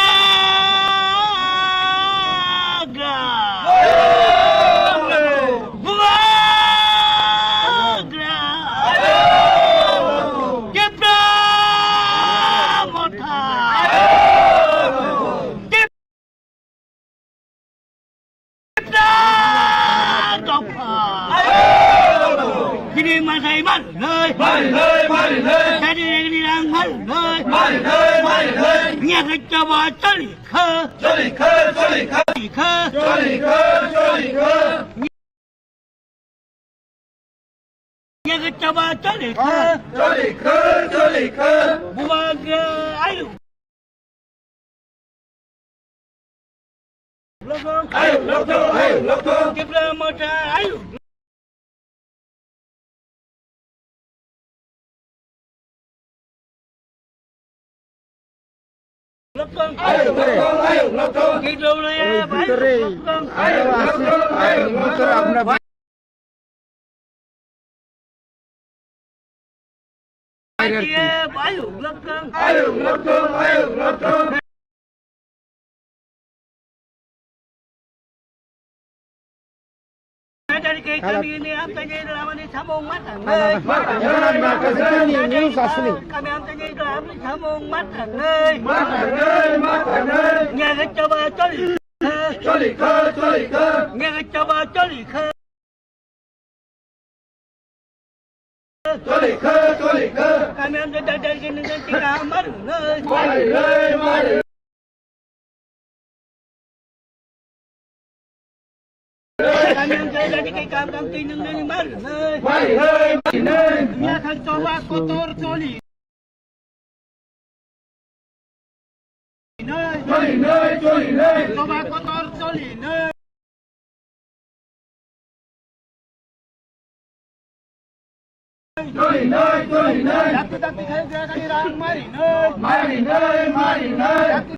Bubagra. Bubagra. Tipra Motha. Tipra Motha. Chini mansai marinai. Marinai, marinai. Dati dati khe rang marinai. Marinai, marinai. Nyakhe choba cholikha. Cholikha, cholikha. Cholikha. Cholikha, cholikha. Nyakhe choba cholikha. Cholikha, cholikha. Bubagra ayuk lokong. Ayuk lokong, ayuk lokong. Tipra Motha ayuk. Lokong. Ayuk lokong, ayuk lokong. T W F ayuk lokong. Ayuk lokong, ayuk lokong. Ayuk lokong. Ayuk lokong, ayuk lokong. Kami amtani lamani samung matang. News asli. Kami amtani lamani samung matang. Nyakhe choba cholikha. Cholikha, cholikha. Nyakhe choba cholikha. Cholikha, cholikha. Kami amtani dati dati khe nung nung tika marinai. Marinai, marinai. Kami amtani dati dati khe kam kam twi nung nung marinai. Marinai, marinai. Nyakhe choba kotor choli. Cholinai, cholinai. Choba kotor cholinai. Cholinai, cholinai. Dati dati khe rangni rang marinai. Marinai, marinai.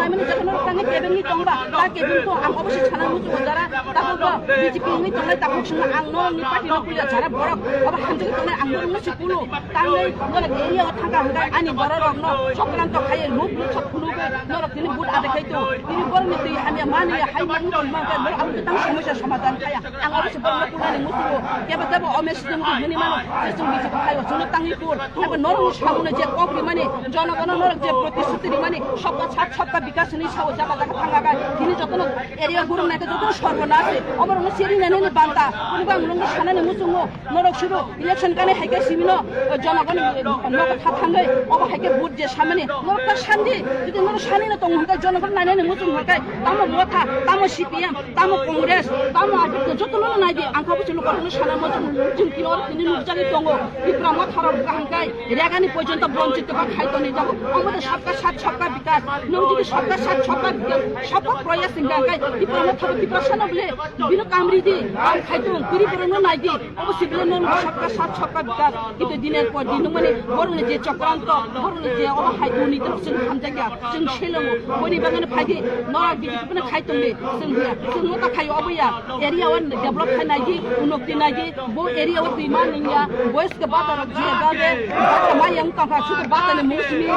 Mani jara norok tangwi kebengwi tongba, ta kebeng to ang obo se sana muchungo jara, tabuk bo B J P wngwi tongnai, tabuk swngo ang norokni party no puila jara borok, obo hamjagwi tongnai ang norokno se kulu, tangwi norok area o thangkha hwnkhe ani borok rokno sokranto khaiwi luk luk sok phunugwi norok tini vote adai khai to, tini borokni twi hamya mani hai mani tongma hwnkhe norok abo tang somosa somadhan khaya. Ang oro se borokno kunani muchungo, kebo kebo omes sitwng di hwnwi mano, je chwng B J P phaio, chwngno tangwi kur. Abo norokno sabuno je kok rimani, jonogono norok je protisthuti rimani, sabka sath sabka bikas hwnwi sao, jaga jaga thangkha khe, tini jotono area gurung naikhe jotono sorbonas se, oborokno siri nani ni banta, hwnwi bo ang norokno sanani muchungo, norok suru election kani hai khe simino, jonogono nogo tha thangwi, obo hai khe vote je samani, norok ta sandi, jodi norok sanino tongo hwnkhe jonogono nainani muchung hwnkhe, tamo Motha, tamo C P M, tamo Congress, tamo Apik, jotono nai di, ang kha busi lukurokno sana mo chwng, chwng tini oro tini nukjagwi tongo. Tipra Motha rok kaham kai, regani porjonto bonchit ba khai toni jago. Omo de sabka sath sabka bikas. Nwng jodi sabka sath sabka bikas, sabka proyas wngkha kai, Tipra Motha bo Tiprasano bole bino kamri di, ang khai tong, kuri borokno nai di. Obo si bole nwng sabka sath sabka bikas. Kintu diner por din nwng mani borokni je chokranto, borokni je obo hai durniti rok chwng hamjakya, chwng selango. Boni bagwino phaidi, norok B J P no khai tongdi, chwng hiya, chwng no ta khai obo ya, area o develop khai naidi, unokti naidi, bo area o twi ma nungya, boys ke bata rok jiya gabe, bata ma yang tongkha, sudu bata ni mung simi.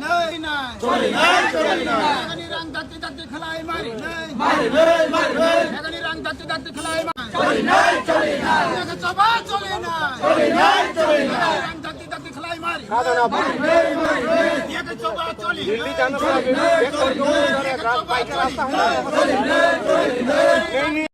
Choli nai, choli nai. Choli nai, choli nai. Nagani rang dakti dakti khlai mari nai. Mari nai, mari nai. Nagani rang dakti dakti khlai mari. Choli nai, choli nai. Yaga choba choli nai. Choli nai, choli nai. Nagani rang dakti dakti khlai mari. Khajana bhai. Yaga choba choli nai. Delhi jana pora. Yaga choba choli nai. Nahi, nahi.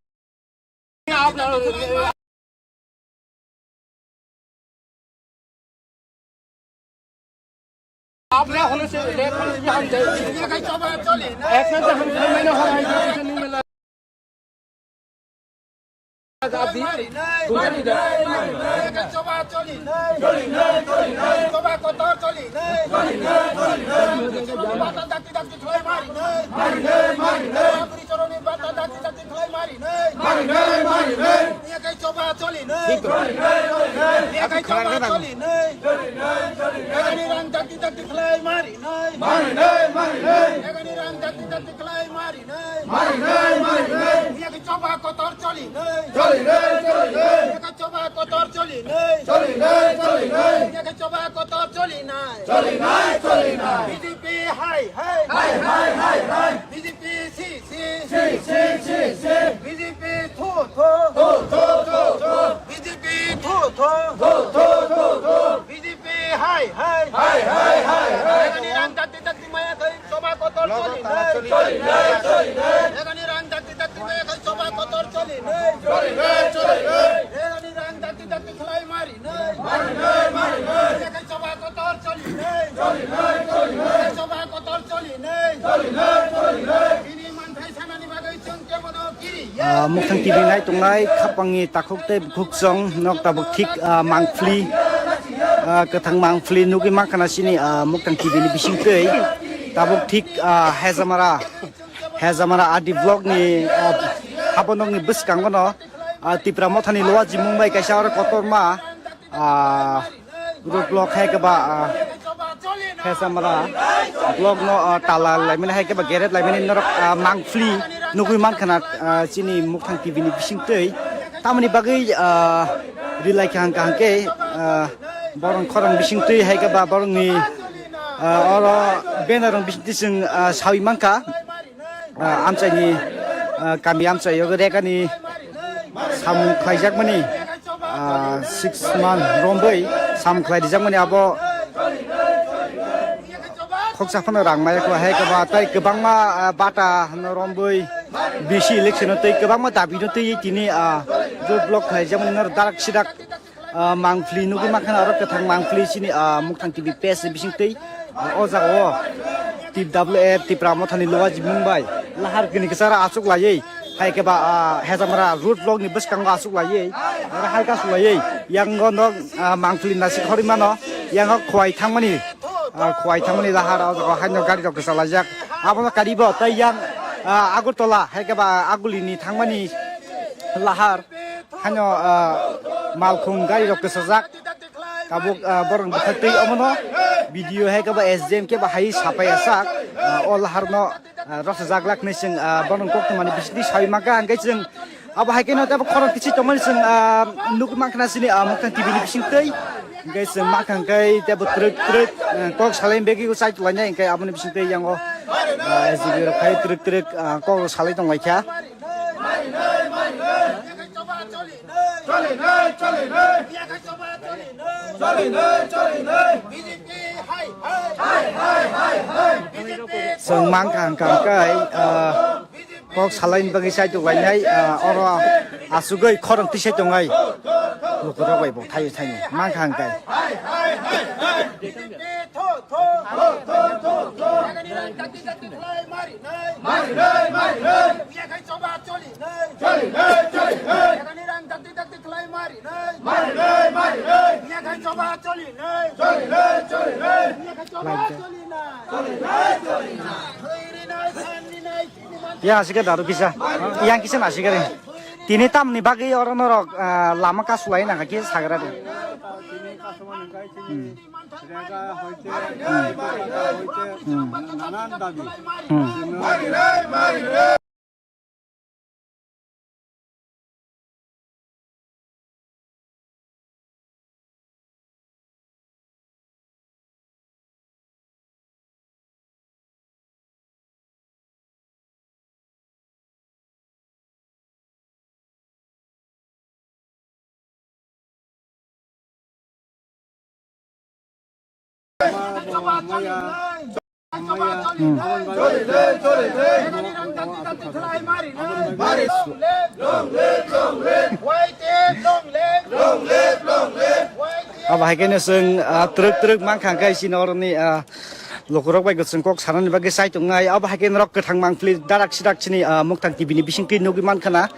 आपने होने से, लेट होने से भी हम जाएंगे। ये कहीं चौबा चली नहीं। ऐसे तो हम घर में ना हो रहा है, ऐसे नहीं मिला। आप भी मारी नहीं। दूसरी जगह। ये कहीं चौबा चली नहीं। चली नहीं, चली नहीं। चौबा को तो चली नहीं। चली नहीं, चली नहीं। चौबा तो धक्की धक्की खिलाई मारी नहीं। मारी नहीं, मारी नहीं। पूरी चोरों ने बात धक्की धक्की खिलाई मारी नहीं। मारी नहीं, मारी नहीं। ये कहीं चौबा चली नहीं। ठीक है। ये कहीं चौबा चली नहीं। Egani rang dakti dakti khlai mari nai. Mari nai, mari nai. Egani rang dakti dakti khlai mari nai. Mari nai, mari nai. Yaki choba kotor choli nai. Choli nai, choli nai. Yaki choba kotor choli nai. Choli nai, choli nai. Yaki choba kotor choli nai. Choli nai, choli nai. B J P hai hai. Hai hai hai hai. B J P si si. Si si si si. B J P thu thu. Thu thu thu thu. B J P thu thu. Thu thu thu thu. B J P hai hai. Hai hai hai hai. Egani rang dakti dakti maya khai choba kotor choli nai. Choli nai, choli nai. Egani rang dakti dakti maya khai choba kotor choli nai. Choli nai, choli nai. Egani rang dakti dakti khlai mari nai. Mari nai, mari nai. Maya khai choba kotor choli nai. Choli nai, choli nai. Choba kotor choli nai. Choli nai, choli nai. Bini manthai sanani bagwi chwng kebono kiri ya. Ah, Muktang T V nai tongnai khapangni takhuk tei bukhuk chwng nok tabuk thik, ah, mangphli, ah, kwthang mangphli nugwi mankha na chini, ah, Muktang T V ni bisingtwi tabuk thik, ah, Hezamara, Hezamara R D block ni, ah, habonokni bwskango no, ah, Tipra Mothani Lowa Jimung bai kaisa oro kotorma, ah, road block hai khe ba, ah, Hesamra block no, ah, tala laimani hai khe ba geret laimani norok, ah, mangphli nugwi mankha na, ah, chini Muktang T V ni bisingtwi. Tamoni bagwi, ah, rilai kaham kaham khe, ah, borok khorang bisingtwi hai khe ba borokni, ah, oro banner rok bisingtwi chwng, ah, sawi mankha. Ah, amchaini, ah, kami amchaio regani samung khlaijakmani, ah, six month romwi samung khlai rijakmani abo khoksa phano rang maya kho hai khe ba tei kwbangma, ah, bata hwnwi romwi B C election tei kwbangma dabi no twi tini, ah, road block khlaijakmani norok darak sidak. Ah, mangphli nugwi mankha na oro kwthang mangphli chini, ah, Muktang T V page ni bisingtwi, ah, o jaga o T W F Tipra Mothani Lowa Jimung bai lahar kini kwchara achuk laiwi hai khe ba, ah, Hezamra road block ni bwskango achuk laiwi oro hai khe achuk laiwi yango no, ah, mangphli nasik khorwi mano yango khwai thangmani, ah, khwai thangmani lahar o jaga o haino gari rok kwchalaijak abono karibo tei yang, ah, Agartala hai khe ba Agulini thangmani lahar. Hano, ah, malkhung gari rok kwchajak. Tabuk, ah, borok bwkhaktwi omono. Video hai khe ba S D M khe ba hai sapai asak, ah, o lahar no, ah, rasa jaglak ni chwng, ah, bono kok tongmani bisingtwi sawi maka hwnkhe chwng abo hai khe no tebo khorang tisi tongmani chwng, ah, nugwi mankha na chini, ah, Muktang T V ni bisingtwi. Hwnkhe chwng mankha hwnkhe tebo twrwk twrwk, ah, kok salai bagwi chai tonglainai hwnkhe aboni bisingtwi yango, ah, S D P rok hai twrwk twrwk, ah, kok salai tonglaikha. Chwng mankha hwnkha hwnkhe, ah, kok salaini bagwi chaitok lainai, ah, oro asugwi khorang tisai tongnai. Lukurok bai bo thaio thaini mankha hwnkhe. Yang asike daru kisa, yang kisa nasike ring. Tini tamni bagwi oro norok, ah, lama kasulai nangkha kisa sagra de. Hmm. Hmm. Hmm. Abo hai khe no chwng, ah, twrwk twrwk mankha hwnkhe chini oroni, ah, lukurok bai chwng kok sanani bagwi chai tongnai. Abo hai khe norok kwthang mangpili darak sidak chini, ah, Muktang T V ni bisingtwi nugwi mankha na.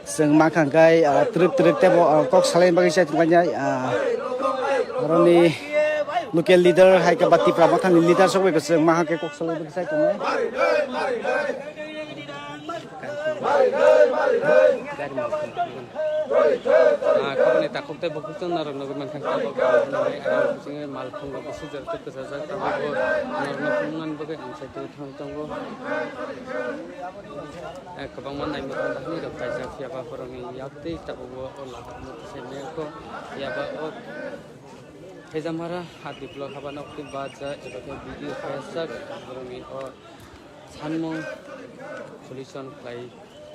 Chwng mankha hwnkhe, ah, twrwk twrwk tebo, ah, kok salaini bagwi chai tonglainai, ah, oroni local leader hai khe ba Tipra Mothani leader sok bai chwng mankha hwnkhe kok salaini bagwi chai tongnai. Ah, khabani takhuk tei bukhuk chwng narwk nugwi mankha, tabuk ang bisingo malkhung rok bwsajak tei kwchajak, tabukbo norokno phunuknani bagwi ang saichung thang tongo. Eh, kwbangma naimwthang dahai rok kaijak phiya ba borokni yak tei tabukbo o laha no tisai maya kho. Phiya ba o Hejamara hati block haba nok tei baja eba khe video khaijak borokni o sanmung solution khlai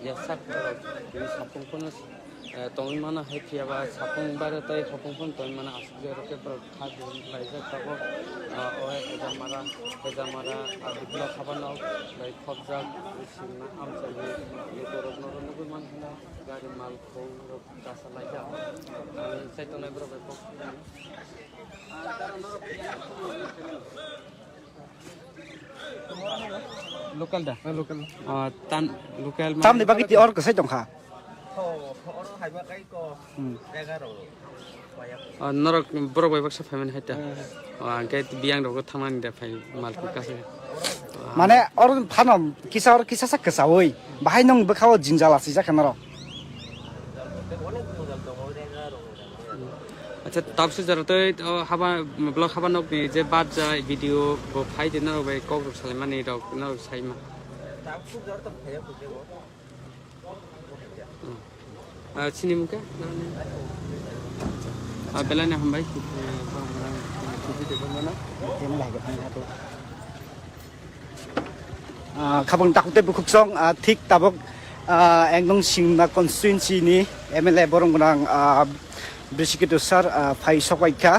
ya sak borok tini sapung phano, eh, tongwi mano hai phiya ba sapung baire tei hopung phano tongwi mano aswk je rok khe borok kha laijak tabuk, ah, o Hejamara, Hejamara, ah, block haba nok bai khopjak sima amchaini borok no nugwi mankha gari mal khong rok kasa laijak. Ang sai tongnai borok bai kok. Local da? Ah, local. Ah, tan local. Tamni bagwi ti or kwsai tongkha. Tho, oro haiba kai ko. Hmm. Jaga ro. Ah, norok borok bai baksa phaimani hai ta. Hmm. Ah, hwnkhe biyang rok thangnani da phai mal kuk kasa. Mane or phano kisa or kisa sa kwsaui. Bahai nung bwkhao jinjal asijak khe norok. Acha, tabuk swijak rok tei o haba, block haba nokni je bajai video bo phai de norok bai kok rok salaimani rok norok saima. Hmm. Ah, chini mungkha? Ah, belai no hambai. Ah, khabang takhuk tei bukhuk song, ah, thik tabuk, ah, ekdom Simna constituency ni M L A borong gwnang, ah, Brisikito sir, ah, phai sok bai kha.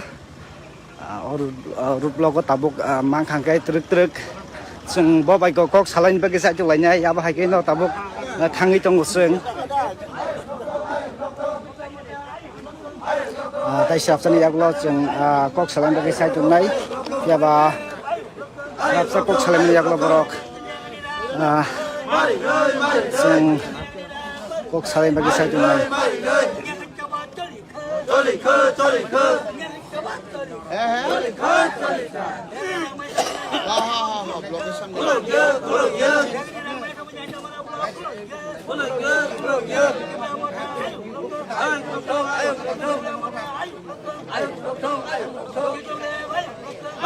Ah, o ru-, ah, road block o tabuk, ah, mankha hwnkhe twrwk twrwk. Chwng bo bai kok, kok salaini bagwi chaitok lainai, abo hai khe no tabuk, ah, thangwi tongo chwng. Ah, tei swrapsani yagulo chwng, ah, kok salaini bagwi chaitok nai. Phiya ba Swrapsa kok salaimani yagulo borok, ah, chwng kok salaini bagwi chaitok nai.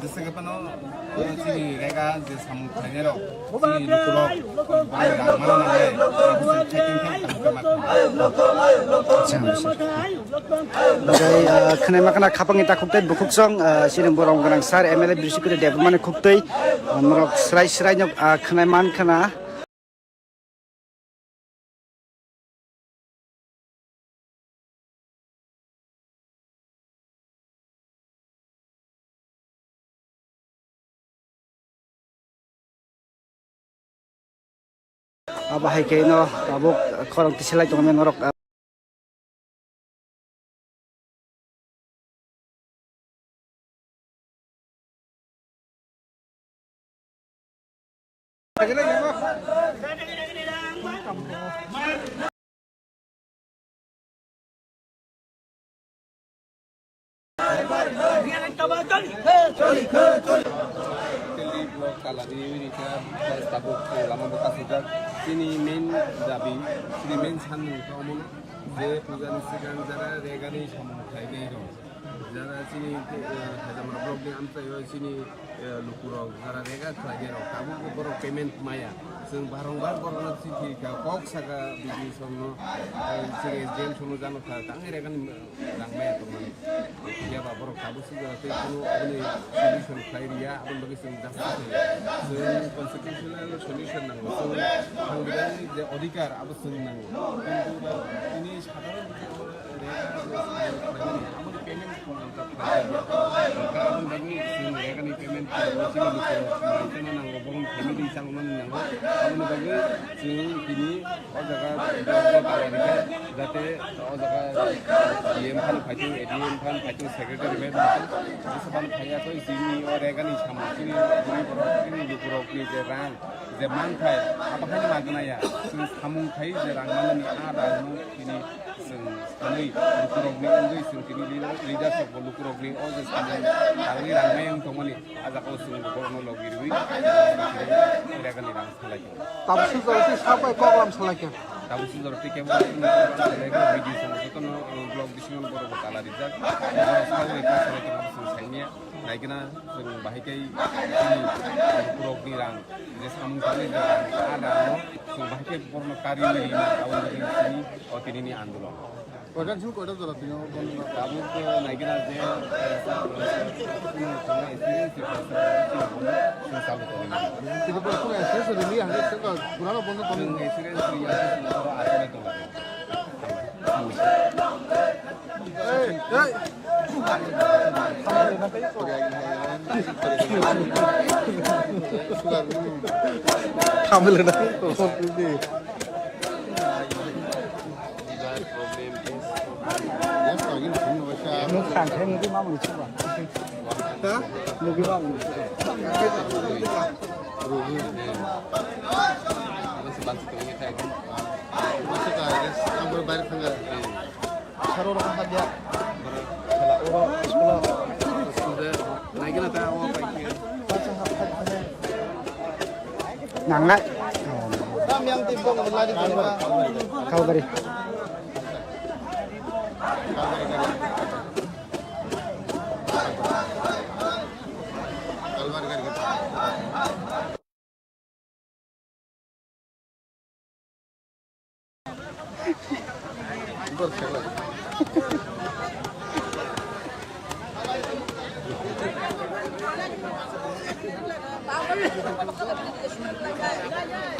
Jesa khe phano, o chini rega je samung khlainai rok, chini lukurok bai rang mana nangnai, abo se thaiting thai tang khe ma kha. Oke, ah, khwnai ma khna khapang ni takhuk tei bukhuk song, ah, chini borok gwnang sir M L A Brisikuti Debbarmani khuk tei, ah, norok srai srai no, ah, khwnai man khna. Abo hai khe no tabuk khorang tisilai tongmani norok. Teli block Kaladi area khe tabuk lama bo kasijak. Chini main dabi, chini main sanmung khe omono je puja ni swkang jara rega ni samung khlainai rok. Jara chini, eh, Hajamra block ni amchaio chini, eh, lukurok jara rega khlainai rok tabuk bo borok payment maya. Chwng barong bar borokno chithi kha, kok saka B D O songno, eh, chini S D M songno jano kha, tangwi rega ni rang maya tongmani. Phiya ba borok tabuk swijak tei kunu aboni solution khlai riya, aboni bagwi chwng justice nangya. Chwng constitutional solution nango, chwng sangbidhanik je adhikar abo chwng nango. Kintu ba tini sadharon bwskango rega je khlaimani, aboni payment khlai riya. Aboni bagwi chwng rega ni payment khlai riya, chini lukurok naitana nango, borokni family changmani nango. Aboni bagwi chwng tini o jaga jate o jaga D M phano phaithung, A D M phano phaithung, secretary mai phano phaithung, jesa phano phaiya tei chini o rega ni samung chini bwrwi borok chini lukurok ni je rang je manthai abo haino magnaya chwng samung khai je rang manani a rang no tini Chwng thani lukurokni wngwi chwng tini leader, leaders rokbo lukurokni o je samung tangwi rangmai wng tongmani, a jagao chwng borokno logi rwui rega ni rang salai tongo. Tabuk sujaro tei sapai koklam salai khe. Tabuk sujaro tei kebo video chwng jotono, uh, vlog bisingo borokbo tala rijak. Borok sabai kok salai tongma chwng saimanya. Naigwna chwng bahai khe chini borokni rang, je samung tangwi je rang, a rangno chwng bahai khe borokno karwi rwna, aboni bagwi chini o tinini andolon. Koidan chwng koidan jora twi o bondo? Tabuk naigwna je, eh, sa-, sa-, sa-, sa-, experience, experience, chwng salai tongwi mano. Tini borok chwng experience rwli ang khe chwng borokno bondo tongwi. Chwng experience rwya khe chwng oro achai tonglaio. Nuk khan khe nugwi mamani chuba. Ha? Nugwi mamani chuba. Ang bayar thangkha. Saro rok kha dia. Oro school o. School de naigwna ta o pai khe. Nangnai. Tam yang tibong lari tibong. Kau beri.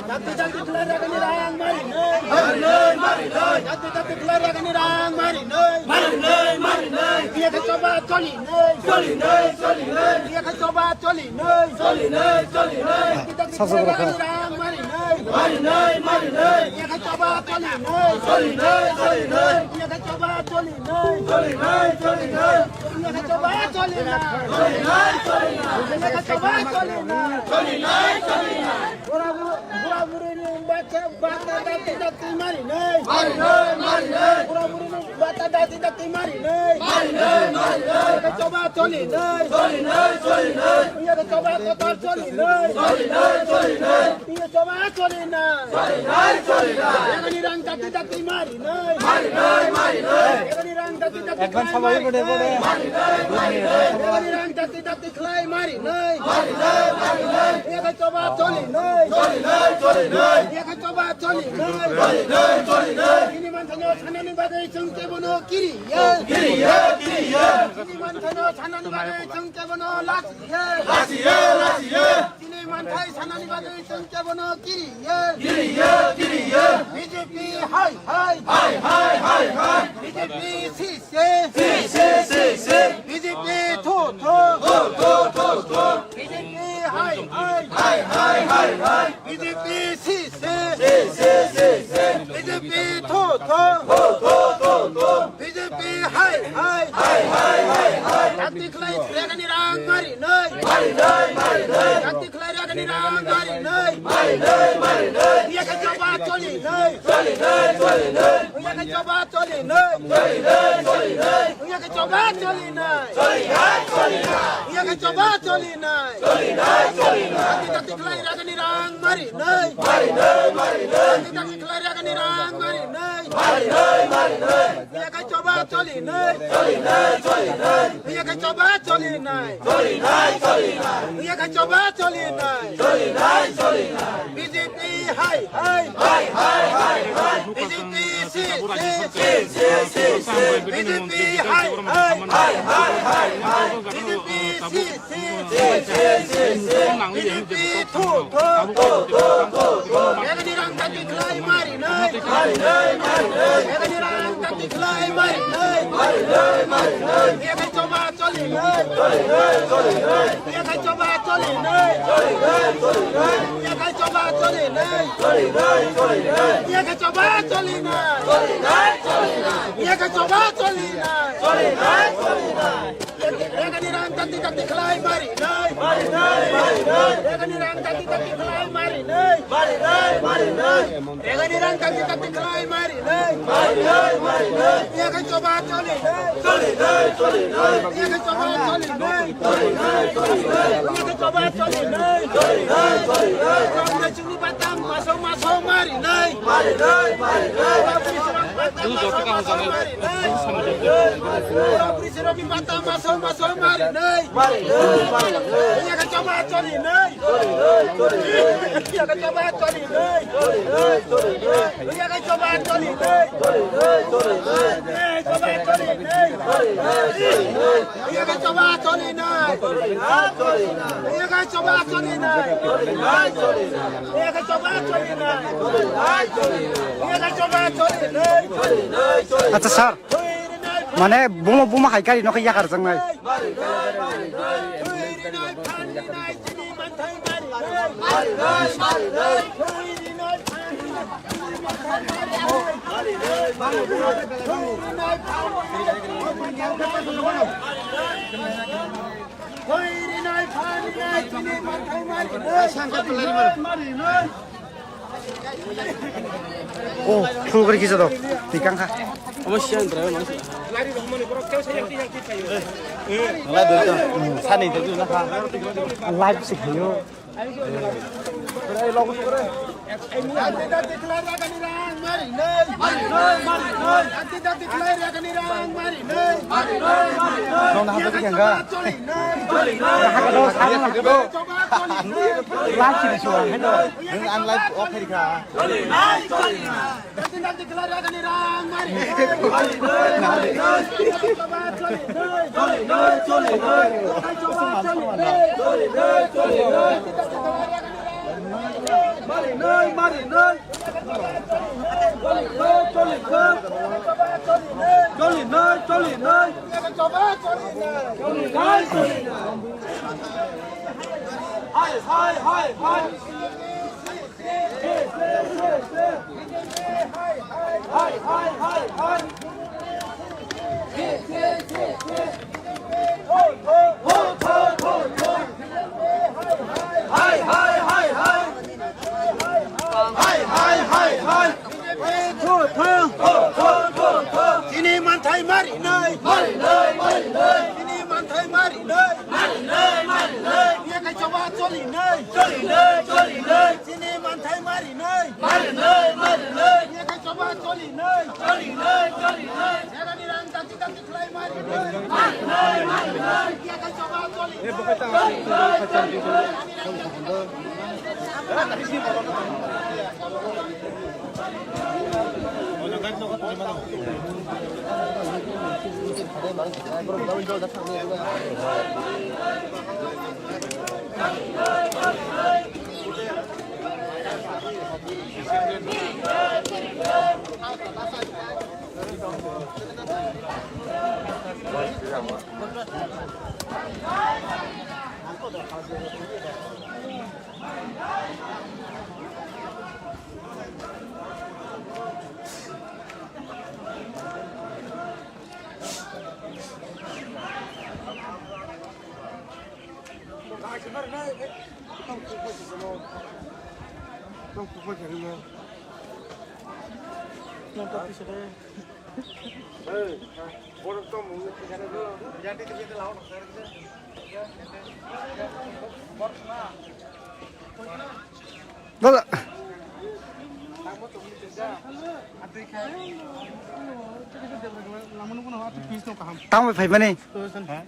Jati jati khlai ragani rang mari nai. Mari nai, mari nai. Jati jati khlai ragani rang mari nai. Mari nai, mari nai. Iya khe choba choli nai. Choli nai, choli nai. Iya khe choba choli nai. Choli nai, choli nai. Jati jati khlai ragani rang mari nai. Mari nai, mari nai. Iya khe choba choli nai. Choli nai, choli nai. Iya khe choba choli nai. Choli nai, choli nai. Iya khe choba choli nai. Choli nai, choli nai. Iya khe choba choli nai. Choli nai, choli nai. Bura bu-, bura buri ni bacha, bata dati dati mari nai. Mari nai, mari nai. Bura buri ni bata dati dati mari nai. Mari nai, mari nai. Iya khe choba choli nai. Choli nai, choli nai. Iya khe choba kotor choli nai. Choli nai, choli nai. Iya choba choli nai. Choli nai, choli nai. Ragani rang dati dati mari nai. Mari nai, mari nai. Ragani rang dati dati mari nai. Mari nai, mari nai. Ragani rang dati dati khlai mari nai. Mari nai, mari nai. Iya khe choba choli nai. Choli nai, choli nai. Iya khe choba choli nai. Choli nai, choli nai. Chini manthano sanani bagwi chwng kebono kiri ya. Kiri ya, kiri ya. Chini manthano sanani bagwi chwng kebono lasi ya. Lasi ya, lasi ya. Chini manthai sanani bagwi chwng kebono kiri ya. Kiri ya, kiri ya. B J P hai hai. Hai hai, hai hai. B J P si se. Si se, si se. B J P thu thu. Thu thu, thu thu. B J P hai hai. Hai hai, hai hai. B J P si se. Si se, si se. B J P thu thu. Thu thu, thu thu. B J P hai hai. Hai hai, hai hai. Jati khlai ragani rang mari nai. Mari nai, mari nai. Jati khlai ragani rang mari nai. Mari nai, mari nai. Iya khe choba choli nai. Choli nai, choli nai. Iya khe choba choli nai. Choli nai, choli nai. Iya khe choba choli nai. Choli nai, choli nai. Iya khe choba choli nai. Choli nai, choli nai. Jati jati khlai ragani rang mari nai. Mari nai, mari nai. Jati jati khlai ragani rang mari nai. Mari nai, mari nai. Iya khe choba choli nai. Choli nai, choli nai. Iya khe choba choli nai. Choli nai, choli nai. Iya khe choba choli nai. Choli nai, choli nai. B J P hai hai. Hai hai, hai hai. B J P si si. Si si, si si. B J P hai hai. Hai hai, hai hai. B J P si si. Si si, si si. B J P thu thu. Thu thu, thu thu. Ragani rang jati khlai mari nai. Mari nai, mari nai. Ragani rang jati khlai mari nai. Mari nai, mari nai. Iya khe choba choli nai. Choli nai, choli nai. Iya khe choba choli nai. Choli nai, choli nai. Iya khe choba choli nai. Choli nai, choli nai. Iya khe choba choli nai. Choli nai, choli nai. Iya khe choba choli nai. Choli nai, choli nai. Ragani rang Tati tati khlai mari nai. Mari nai, mari nai. Rega ni rang tati tati khlai mari nai. Mari nai, mari nai. Rega ni rang tati tati khlai mari nai. Mari nai, mari nai. Iya khe choba choli nai. Choli nai, choli nai. Iya khe choba choli nai. Choli nai, choli nai. Iya khe choba choli nai. Choli nai, choli nai. Rang na chini batang maso maso mari nai. Mari nai, mari nai. Rang na chini batang maso maso mari nai. Rang na chini batang maso maso mari nai. Mari nai, mari nai. Iya khe choba choli nai. Choli nai, choli nai. Iya khe choba choli nai. Choli nai, choli nai. Iya khe choba choli nai. Choli nai, choli nai. Eh, choba choli nai. Choli nai, choli nai. Iya khe choba choli nai. Choli nai, choli nai. Iya khe choba choli nai. Choli nai, choli nai. Iya khe choba choli nai. Choli nai, choli nai. Iya khe choba choli nai. Choli nai, choli nai. Acha sir, mane buma buma hai gari no khe yakar jang nai. Oh, full gari kisa do. Tikang kha. Omo siya driver man. Sani interview na kha. Live se khayo. Nong na hado kikeng ga. Live se khayo. Ang live off kha. Hai, hai, hai, hai. Hai, hai, hai, hai. Hai, hai, hai, hai. Hai, hai, hai, hai. Chini manthai mari nai. Mari nai, mari nai. Chini manthai mari nai. Mari nai, mari nai. Iya khe choba choli nai. Choli nai, choli nai. Chini manthai mari nai. Mari nai, mari nai. Iya khe choba choli nai. Choli nai, choli nai. Era ni rang tati tati khlai mari nai. Mari nai, mari nai. Iya khe choba choli nai. Choli nai, choli nai. Dada. Tamo phaimani.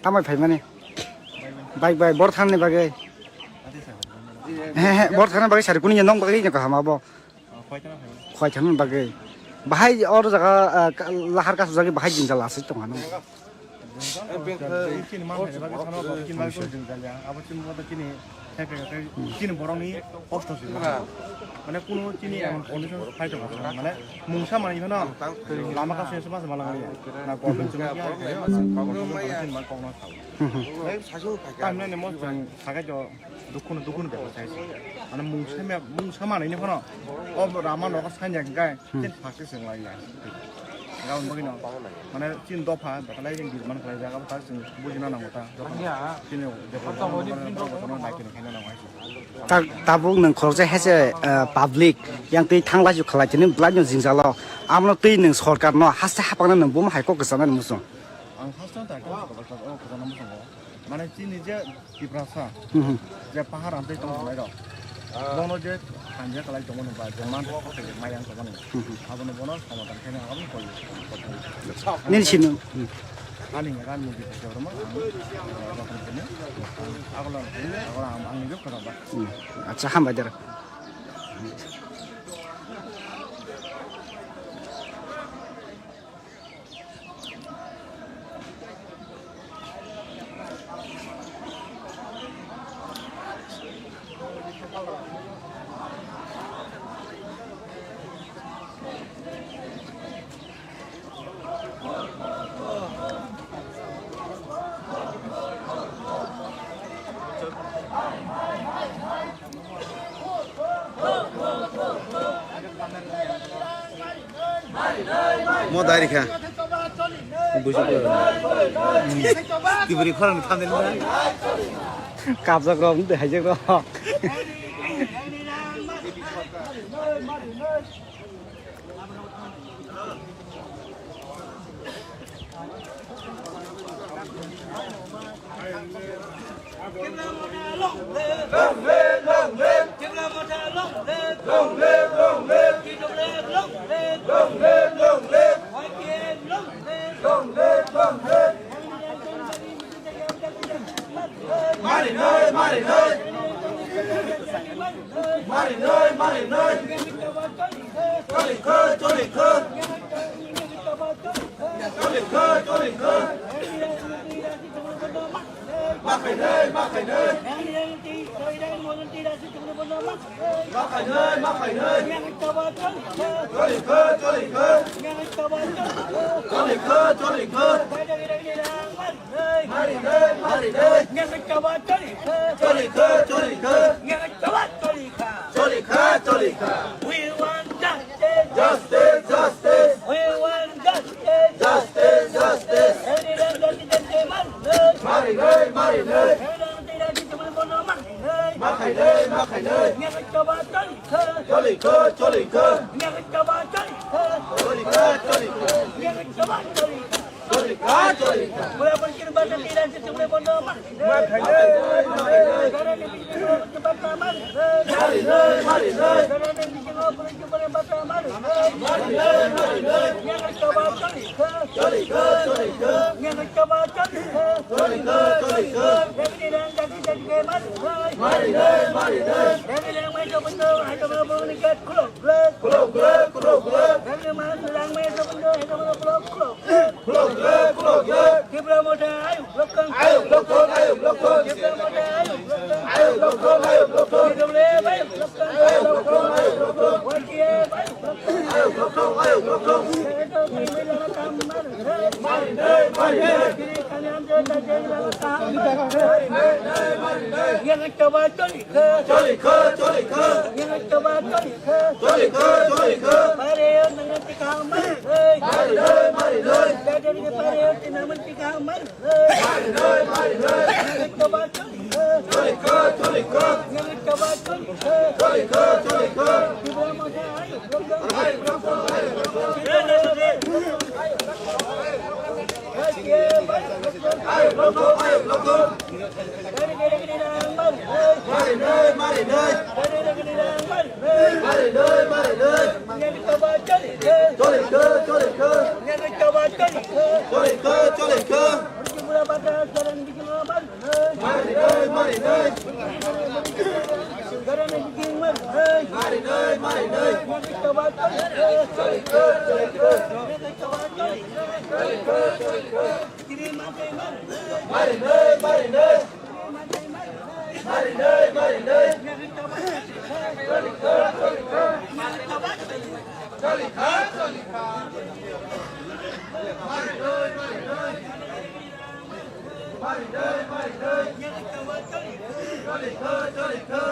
Tamo phaimani. Bai bai bor thani bagwi. He he bor thani bagwi sari kuni nong bagwi kaham abo. Khwai thani bagwi. Bahai or jaga, ah, ka-, lahar kasu jagwi bahai jinjal aswk tong hano. Chini borokni kosto se. Mane kuno chini emon condition phai tongo. Mane mungsa manwi phano lama kasu se ma se ma langya. Na government chuma ya. Tamne nemo sagai jo. Dukhuno, dukhuno bepar sai se. Ano mungsa ma, mungsa manwi ni phano. O rama nogo sanya hingkai, hmm, ten phakse swnglai ya. Aboni bagwino, mane, chini dopha, belai chini demand khlaijak, abo tak chwng bujina nango ta, jotono chini development ni bagwi jotono naikhe khaina nango hai se. Ta-, tabuk nwng khoroksa hese, eh, public yang twi thanglaisu khlai tini belai no jingjalo, abono twi nwng sorkar no haste hapang no nwng buma hai kok kwchanani muchung. Ang first time ta kok kwchangma muchungo. Mane chini je Tiprasa, hmm, hmm, je pahar amtwi tong tongnai rok, bono je hamya kwlai tongmani ba je man rok kothai mayang tongmani, hmm, hmm, abono bono somadan khaina ang koi. Nini sini, hmm, ani ngagan mugi khaisa roma ang, eh, rok ni sini, ang agola, agola ang, ang nijok khorang ba. Hmm. Acha, hambai dara. Mo dai rikha. Buisok ko. Tibri khorang thandil na. Kapjak rok, haijak rok. Long live, long live. Tipra Motha long live. Long live, long live. T W F long live. Long live, long live. Y T F long live. Long live, long live. Marinai, marinai. Marinai, marinai. Cholikha, cholikha. Cholikha, cholikha. Makhainai, makhainai. Makhainai, makhainai. Cholikha, cholikha. Cholikha, cholikha. Marinai, marinai. Cholikha, cholikha. Cholikha, cholikha. We want justice. Justice, justice. We want justice. Justice, justice. Marinai, marinai. Makhainai, makhainai. Cholikha, cholikha. Cholikha, cholikha. Cholikha, cholikha. Marinai, marinai. Cholikha, cholikha. Cholikha, cholikha. Marinai, marinai. Khulok glek, khulok glek. Khulok glek, khulok glek. Tipra Motha ayuk lokthang. Ayuk lokthang, ayuk lokthang. Tipra Motha ayuk lokthang. Ayuk lokthang, ayuk lokthang. T W F ayuk lokthang. Ayuk lokthang, ayuk lokthang. Y T F ayuk lokthang. Ayuk lokthang, ayuk lokthang. Marinai, marinai. Marinai, marinai. Cholikha, cholikha. Cholikha, cholikha. Marinai, marinai. Marinai, marinai. Marinai, marinai. Cholikha, cholikha. Cholikha, cholikha. Ayuk lokthang, ayuk lokthang. Marinai, marinai. Marinai, marinai. Cholikha, cholikha. Cholikha, cholikha. Marinai, marinai. Marinai, marinai. Marinai, marinai. Marinai, marinai. Cholikha, cholikha. Marinai, marinai. Marinai, marinai. Cholikha, cholikha.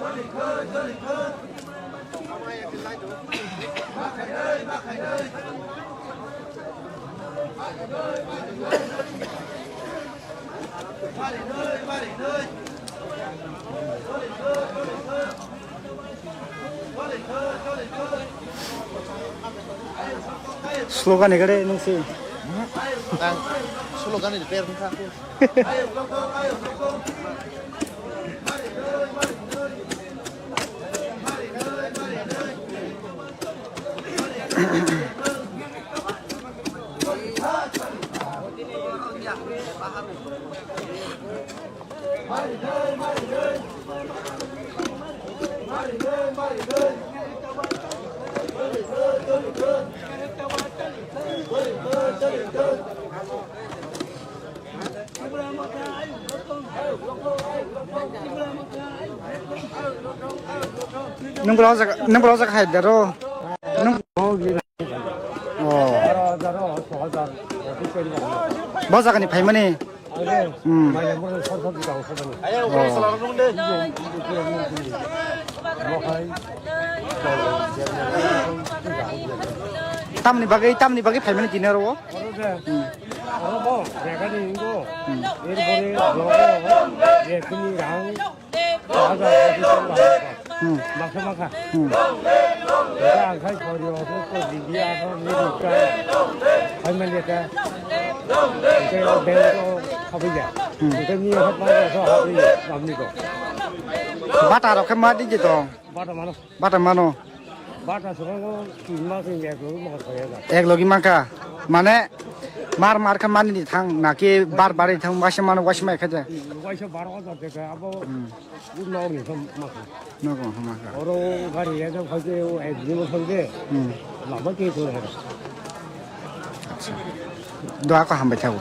Cholikha, cholikha. Slogan ni gare nung si. Ang slogan ni per kha. Nung bwlajak, nung bwlajak hai daro. Nung. Oh. Bo jaga ni phaimani. Hmm. Oh. Tamni bagwi, tamni bagwi phaimani tini oro. Hmm. Hmm. Hmm. Makha makha. Hmm. Ita angkhai khori o ko didi a ko ni ka. Hai man ya ka. Ita bel ko khabi ya. Hmm. Ita ni ha pa ko ha ri bam ni ko. Bata rok khe ma di je tong. Bata mano. Bata mano. Bata soro ko tin ma tin ya ko ma ko ya ka. Ek logi mangka. Mane mar mar khe mani di thang na ki bar bar di thang waisa mano waisa mai khaja. Waisa bar o da de ka abo. Hmm. Nok ni thang ma ko. Nok ni thang ma ka. Oro gari ya da phai de o ek din phai de. Hmm. Lama ke ko ya. Acha. Doa ko hambai thago.